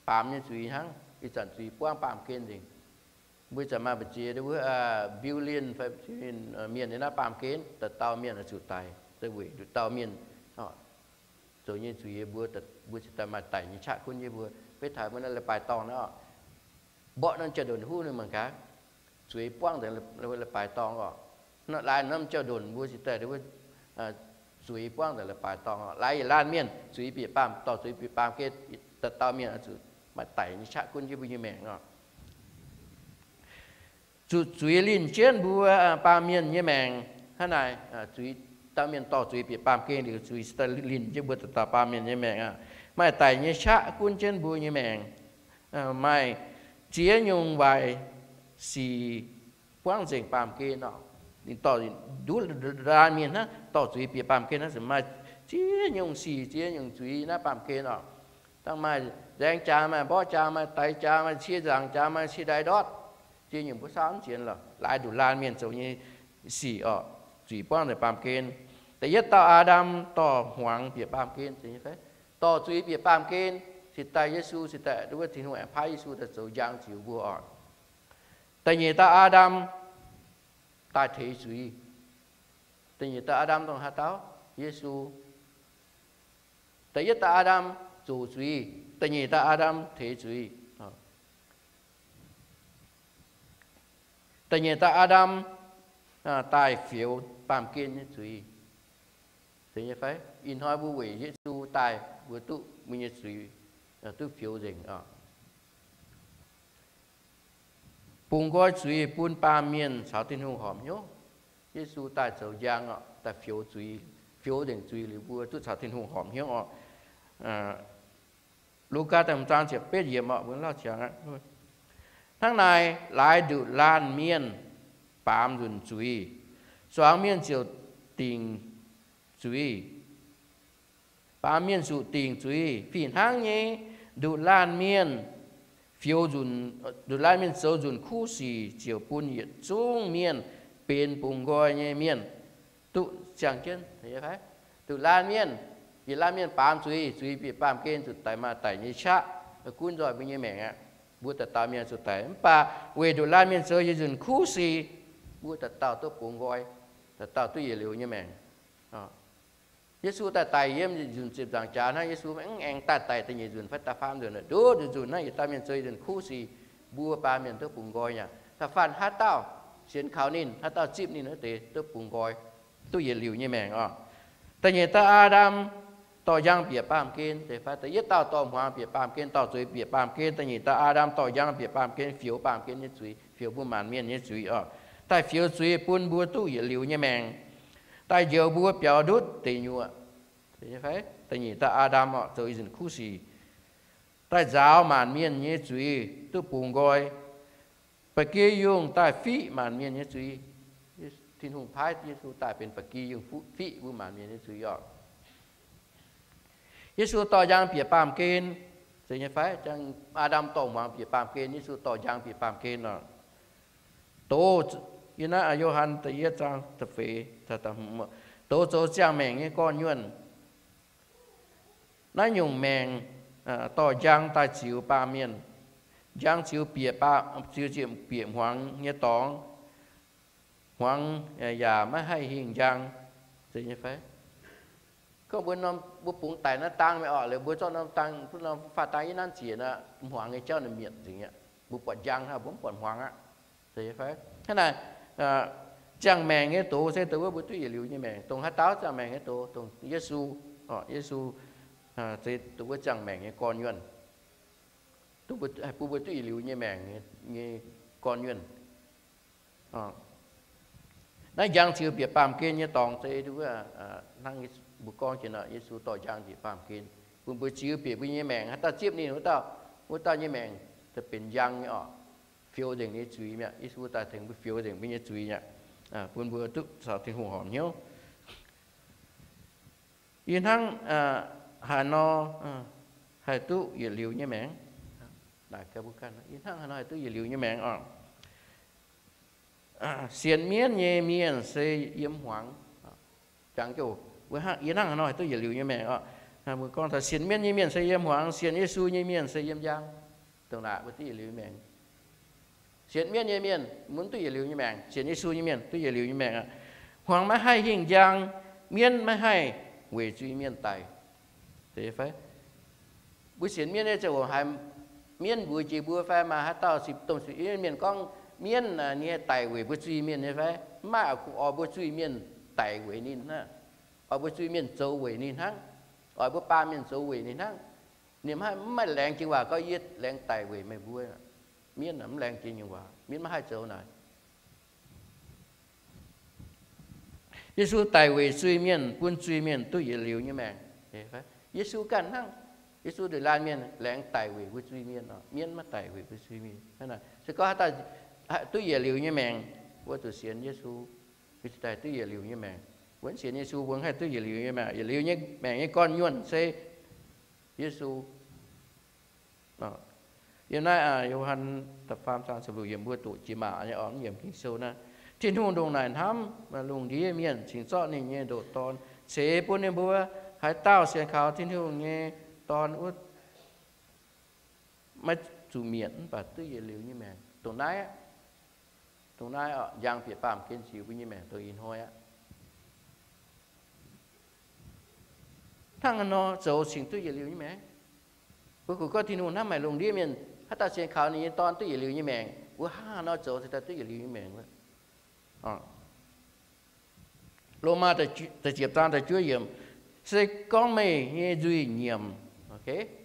baamz nyei zuiz hnangv. Ih zanc zuiz buangv baamh gen nzengc. Mbuo ih zanc maaih mbu'ziex wuov billion fai trillion mienh nyei naaiv baamh gen, dauh dauh mienh zuqc daic, weic nduqc dauh mienh zoux nyei zuiz, mbuo, mbuo cingx daaih maaih daic nyei qaqv gunv jienv mbuo. Beiv taux mbuo naaiv leiz-baaix dorngh naaiv oc, mborqv norm jauv-ndonx huv ninh mangc gaax, zuiz buangv nzengc leiz-baaix dorngh oc. Laaix norm jauv-ndonx mbuo cingx daaih wuov zuiz buangv nzengc leiz-baaix dorngh oc. Laaix yietc laanh mienh zuiz bieqc baamh, dorh zuiz bieqc baamh gen, dauh dauh mienh zuqc maaih daic nyei qaqv gunv jienv mbuo nyei maengc oc. Zuqc zuiz linh jienv mbuo baamh mienh nyei maengc. Hnangv naaic, zuiz, dauh mienh dorh zuiz bieqc baamh gen liuz, zuiz cingx daaih linh jienv mbuo dauh dauh baamh mienh nyei maengc aqv. Maaih daic nyei qaqv gunv jienv mbuo nyei maengc. Maaih ziex nyungc waaic sic buangv nzengc baamh gen oc. Ninh dorh nduqc laanh mienh hnangv, dorh zuiz bieqc baamh gen hnangv, maaih ziex nyungc sic, ziex nyungc zuiz naaiv baamh gen oc. Dangh maaih nzaeng jaax, maaih mborqv jaax, maaih daix jaax, maaih cie nzaangc jaax, maaih cie ndaix ndortv. Ziex nyungc mbuo saauv mv sienx lorqc. Laaix nduqc laanh mienh zoux nyei sic oc, zuiz buangv nzengc baamh gen. Da'yietv dauh Aa^ndam dorh hmuangx bieqc baamh gen. Dorh zuiz bieqc baamh gen, cingx daaih Yesu, cingx daaih wuov Tin-Hungh aengx paaiv Yesu daaih zoux njang ziux mbuo oc. Da'nyeic dauh Aa^ndam daaih teix zuiz. Da'nyeic dauh Aa^ndam dongh haaix dauh? Yesu. Da'yietv dauh Aa^ndam zoux zuiz, da'nyeic dauh Aa^ndam teix zuiz. Da'nyeic dauh Aa^ndam daaih fioux baamh gen nyei zuiz. Ih hnoi mbuo weic Yesu daaih, mbuo duqv mbuo nyei zuiz duqv fioux nzengc. Bungx nqoi zuiz bun baamh mienh caux Tin-Hungh horpc hnyouv. Yesu daaih zoux njang oc, daaih fioux zuiz, fioux nzengc zuiz liuz mbuo duqv caux Tin-Hungh horpc hnyouv oc. Lugaa da'hmz zaang ziepc betv yiemc oc, mbuo lauh ziangx aqv. Hnangv naaic, laaix nduqc laanh mienh baamz nzunc zuiz, zuangx mienh ziouc dingc zuiz. Baamz mienh zuqc dingc zuiz. Fih hnangv nyei, nduqc laanh mienh fioux nzunc, nduqc laanh mienh zoux nzunc kuv sic ziouc bun yietc zungv mienh benx bungx nqoi nyei mienh duqv ziangh jienv. Nduqc laanh mienh, yietc laanh mienh baamz zuiz, zuiz bieqc baamh gen zuqc daic maaih daic nyei qaqv, gunv nzoih mbuo nyei maengc aqv. Mbuo dauh dauh mienh zuqc daic. Mv baac weic nduqc laanh mienh zoux yietc nzunc kuv sic, mbuo dauh dauh duqv bungx nqoi, dauh dauh duqv yietc liuz nyei maengc. Yesu daaih daic yiem nzunc ziepc nzaangc jaax hnangv, Yesu mv aengx daaih daic da'nyeic nzunc fai da'faam nzunc, nduqc nzunc hnangv, yietc dauh mienh zoux yietc nzunc kuv sic, mbuo baamh mienh duqv bungx nqoi nyei aqv. Da'faanh haaix dauh sienx kaux ninh, haaix dauh zipv ninh wuov deix duqv bungx nqoi, duqv yietc liuz nyei maengc oc. Da'nyeic dauh Aa^ndam dorh njang bieqc baamh gen. Da'yietv dauh dorh hmuangx bieqc baamh gen, dorh zuiz bieqc baamh gen. Da'nyeic dauh Aa^ndam dorh njang bieqc baamh gen, fioux baamh gen nyei zuiz, fioux mbuo maanc mienh nyei zuiz oc. Daaih fioux zuiz bun mbuo duqv yietc liuz nyei maengc. Daaih njoux mbuo biaux ndutv deic nyuoqc. Da'nyeic dauh Aa^ndam oc, zoux i nzunc kuv sic, daaih nzaaux maanc mienh nyei zuiz duqv bungx nqoi. Ba'gi yungh daaih fiqv maanc mienh nyei zuiz. Tin-Hungh paaiv Yesu daaih benx ba'gi yungh fiqv mbuo maanc mienh nyei zuiz oc. Yesu dorh njang bieqc baamh gen. Zeiz nyei fai? Aa^ndam dorh hmuangx bieqc baamh gen, Yesu dorh njang bieqc baamh gen oc. Doz, yie naaiv Yo^han da'yietv zaang da'feix, doz zoux ziangh maengc nyei gorn-nyuonh. Naaiv nyungc maengc dorh njang daaih ziux baamh mienh. Njang ziux bieqc, ziux ziepc bieqc hmuangx nyei dorngx. Hmuangx yaac maiv haih hingh njang. Zeiz nyei fai? Gorngv mbuo norm, mbuo bungx daic naaiv dang mingh orqc, liuz mbuo zorqv norm dang, norm faah dang yie nanv ziec nor, hmuangx nyei jauv ninh mietc nzengc aqv. Mbuo buatc njang hnangv, mbuo mv buatc hmuangx aqv. Hnangv naaic, ziangh maengc nyei doz se dongh wuov mbuo duqv yietc liuz nyei maengc. Dongh haaix dauh ziangh maengc nyei doz? Dongh Yesu. Yesu se dongh wuov ziangh maengc nyei gorn-nyuonh, bun mbuo duqv yietc liuz nyei maengc nyei gorn-nyuonh. Naaiv njang ziux bieqc baamh gen nyei dorngx se wuov, hnangv mbuo gorngv jiex nor, Yesu dorh njang bieqc baamh gen, bun mbuo ziux bieqc mbuo nyei maengc. Haaix dauh zipv ninh wuov dauh, wuov dauh nyei maengc benx njang nyei orqc, fioux nzengc ninh nyei zuiz mi'aqv. Yesu daaih tengx mbuo fioux nzengc mbuo nyei zuiz mi'aqv, bun mbuo duqv caux Tin-Hungh horpc hnyouv. Yie hnangv haaix nor haih duqv yietc liuz nyei maengc? Yie hnangv haaix nor haih duqv yietc liuz nyei maengc oc? Sienx mienv nyei mienh se yiem hmuangx. Jangx jouh, yie hnangv haaix nor haih duqv yietc liuz nyei maengc oc? Mbuo gorngv taux sienx mienv nyei mienh se yiem hmuangx, sienx Yesu nyei mienh se yiem njang. Dongh naaic mbuo duqv yietc liuz nyei maengc. Sienx mienv nyei mienh mv duqv yietc liuz nyei maengc. Sienx Yesu nyei mienh duqv yietc liuz nyei maengc aqv. Hmuangx maiv haih hingh njang, mienv maiv haih weic zuiz-mienh daic. Mbuo sienx mienv nyei ziangh hoc haiz mienv mbuox jiex mbuo fai maaih haaix dauh sipv domh sipv mienh gorngv mienv ninh haih daic weic mbuo zuiz-mienh nyei fai? Mv maaih, oix mbuo zuiz-mienh daic weic ninh hnangv. Oix mbuo zuiz-mienh zoux weic ninh hnangv. Oix mbuo baamh mienh zoux weic ninh hnangv. Ninh mv maaih laengz jiex waac gorngv yie laengz daic weic meih mbuo. Mienv mv laengz jiex nyungc waac. Mienv maiv haih zoux naaic. Yesu daic weic zuiz-mienh, bun zuiz-mienh duqv yietc liuz nyei maengc. Yesu ganh hnangv. Yesu nduqc laanh mienh laengz daic weic mbuo zuiz-mienh, mienv maiv daic weic mbuo zuiz-mienh. Se gorngv haaix dauh duqv yietc liuz nyei maengc, mbuo zuqc sienx Yesu, mbuo cingx daaih duqv yietc liuz nyei maengc. Mbuo mv sienx Yesu, mbuo mv haih duqv yietc liuz nyei maengc. Yietc liuz nyei maengc nyei gorn-nyuonh se Yesu. Yiem naaiv Yo^han da'faam zaang ziepc luoqc yiemc mbuo doqc jiex maac nyei oc, yiemc Ging-Sou naaiv. Tin-Hungh ndongc naaic hnamv lungh ndiev mienh, cingx zorqv ninh nyei ndoqc Dorn ceix bun ninh mbuo. Haaix dauh sienx kaux Tin-Hungh nyei Dorn wuov, maiv zuqc mietc, mv baac duqv yietc liuz nyei maengc. Dongh naaiv, dongh naaiv oc, njang bieqc baamh gen ziux mbuo nyei maengc dongh ih hnoi aqv. Hnangv haaix nor zoux cingx duqv yietc liuz nyei maengc? Mbuo kungx gorngv Tin-Hungh hnamv haic lungh ndiev mienh, haaix dauh sienx kaux ninh nyei Dorn duqv yietc liuz nyei maengc. Mbuo hnangv haaix nor zoux cingx daaih duqv yietc liuz nyei maengc? Lomaa da'ziepc zaang da'juov yiemc, se gorngv meih nyei nzuih nyiemc,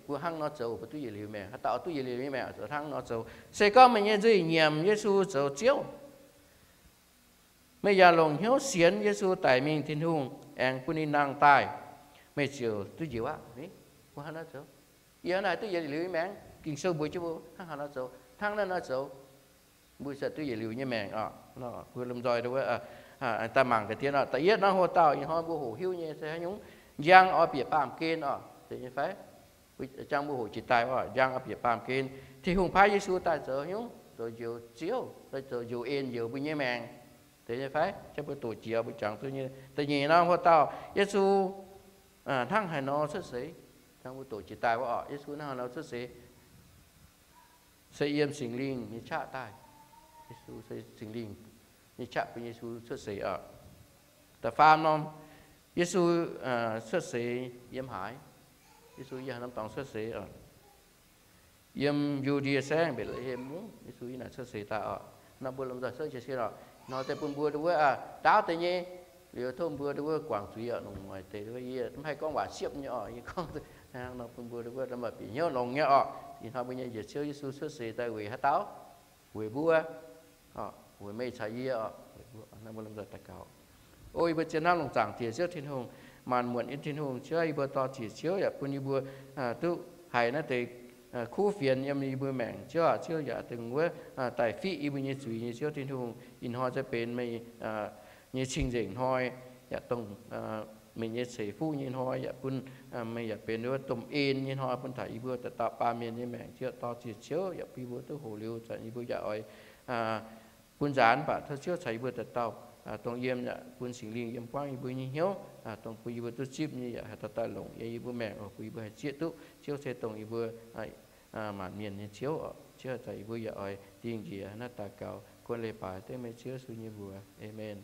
mbuo hnangv nor zoux mbuo duqv yietc liuz maengc. Haaix dauh duqv yietc liuz nyei maengc, hnangv nor zoux. Se gorngv meih nyei nzuih nyiemc Yesu zoux Ziouv, meih yaac longc hnyouv sienx Yesu daic mingh Tin-Hungh aengx bun ninh nangh daaih, meih ziouc duqv njoux aqv. Mbuo hnangv nor zoux, yie naaic duqv yietc liuz nyei maengc. Ging-Sou mbuox jienv mbuo hnangv haaix nor zoux, hnangv naaiv nor zoux, mbuo ziouc duqv yietc liuz nyei maengc oc. Mbuo lomh nzoih daaih mangc ga'diex oc. Da'yietv norm hoc-dauh ih hnoi mbuo hoqc hiuv nyei se haaix nyungc? Njang oix bieqc baamh gen oc, zeiz nyei fai? Jang mbuo hoqc jiex daaih oc. Njang oix bieqc baamh gen. Tin-Hungh paaiv Yesu daaih zoux haaix nyungc? Zoux njoux Ziouv, zoux njoux en njoux mbuo nyei maengc, zeiz nyei fai? Jang mbuo doqc jiex mbuo jangx duqv nyei. Da'nyeic norm hoc-dauh Yesu hnangv haaix nor cuotv seix? Jang mbuo doqc jiex daaih wuov oc, Yesu hnangv haaix nor cuotv seix? Se yiem Singx Lingh nyei qaqv daaih. Yesu se Singx Lingh nyei qaqv bun Yesu cuotv seix oc. Da'faam norm, Yesu cuotv seix yiem haaix? Yesu yiem haaix norm dorngx cuotv seix oc? Yiem Yu^ndie Saengv, Mbetc^le^hem Mungv. Yesu yiem naaic cuotv seix daaih oc. Nor mbuo lomh nzoih cuotv jienv sin oc. Nor deix bun mbuo wuov ndaauv deix nyei, liuz tov mbuo wuov guangc zuiz oc. Longc mueic deix wuov, yie mv haih gorngv waac siepv nyei oc. Yie gorngv nor bun mbuo wuov bieqc hnyouv longx nyei oc. Ih hnoi mbuo nyei Njoux Ziouv Yesu cuotv seix daaih weic haaix dauh? Weic mbuo, weic meih caux yie oc. Mbuo lomh nzoih daux gaux. O yie mbuo zien hnamv longc zaangc Diex Ziouv Tin-Hungh, maanc muotc nyei Tin-Hungh, Ziouv, yie mbuo dor-ziec Ziouv yaac bun yie mbuo duqv haiz naaiv deix kuv fienx yiem yie mbuo maengc. Ziouv aac, Ziouv yaac dongh wuov daaih fiqv yie mbuo nyei zuiz nyei Ziouv Tin-Hungh. Ih hnoi se benx meih nyei cing-nzengc hnoi, yaac dongh meih nyei ceix fuqv nyei hnoi, yaac bun meih yaac benx wuov domh en nyei hnoi bun taux yie mbuo dauh dauh baamh mienh nyei maengc. Ziouv, dor-ziec Ziouv yaac bun yie mbuo duqv hoqc liuz zanc yie mbuo yaac oix bun nzaanx, mv baac tov Ziouv caux yie mbuo dauh dauh dongh yiem, yaac bun Singx Lingh yiem buangv yie mbuo nyei hnyouv, dongh bun yie mbuo duqv zipv nyei yaac haih dauh dauh longc yiem yie mbuo maengc oc. Bun yie mbuo haih zieqv duqv Ziouv se dongh yie mbuo maanc mienh nyei Ziouv oc. Ziouv, zanc yie mbuo yaac oix dingh njiec naaiv daux gaux, kuon leiz-baaix dengv meih Ziouv Yesu nyei mbuox. Aamen.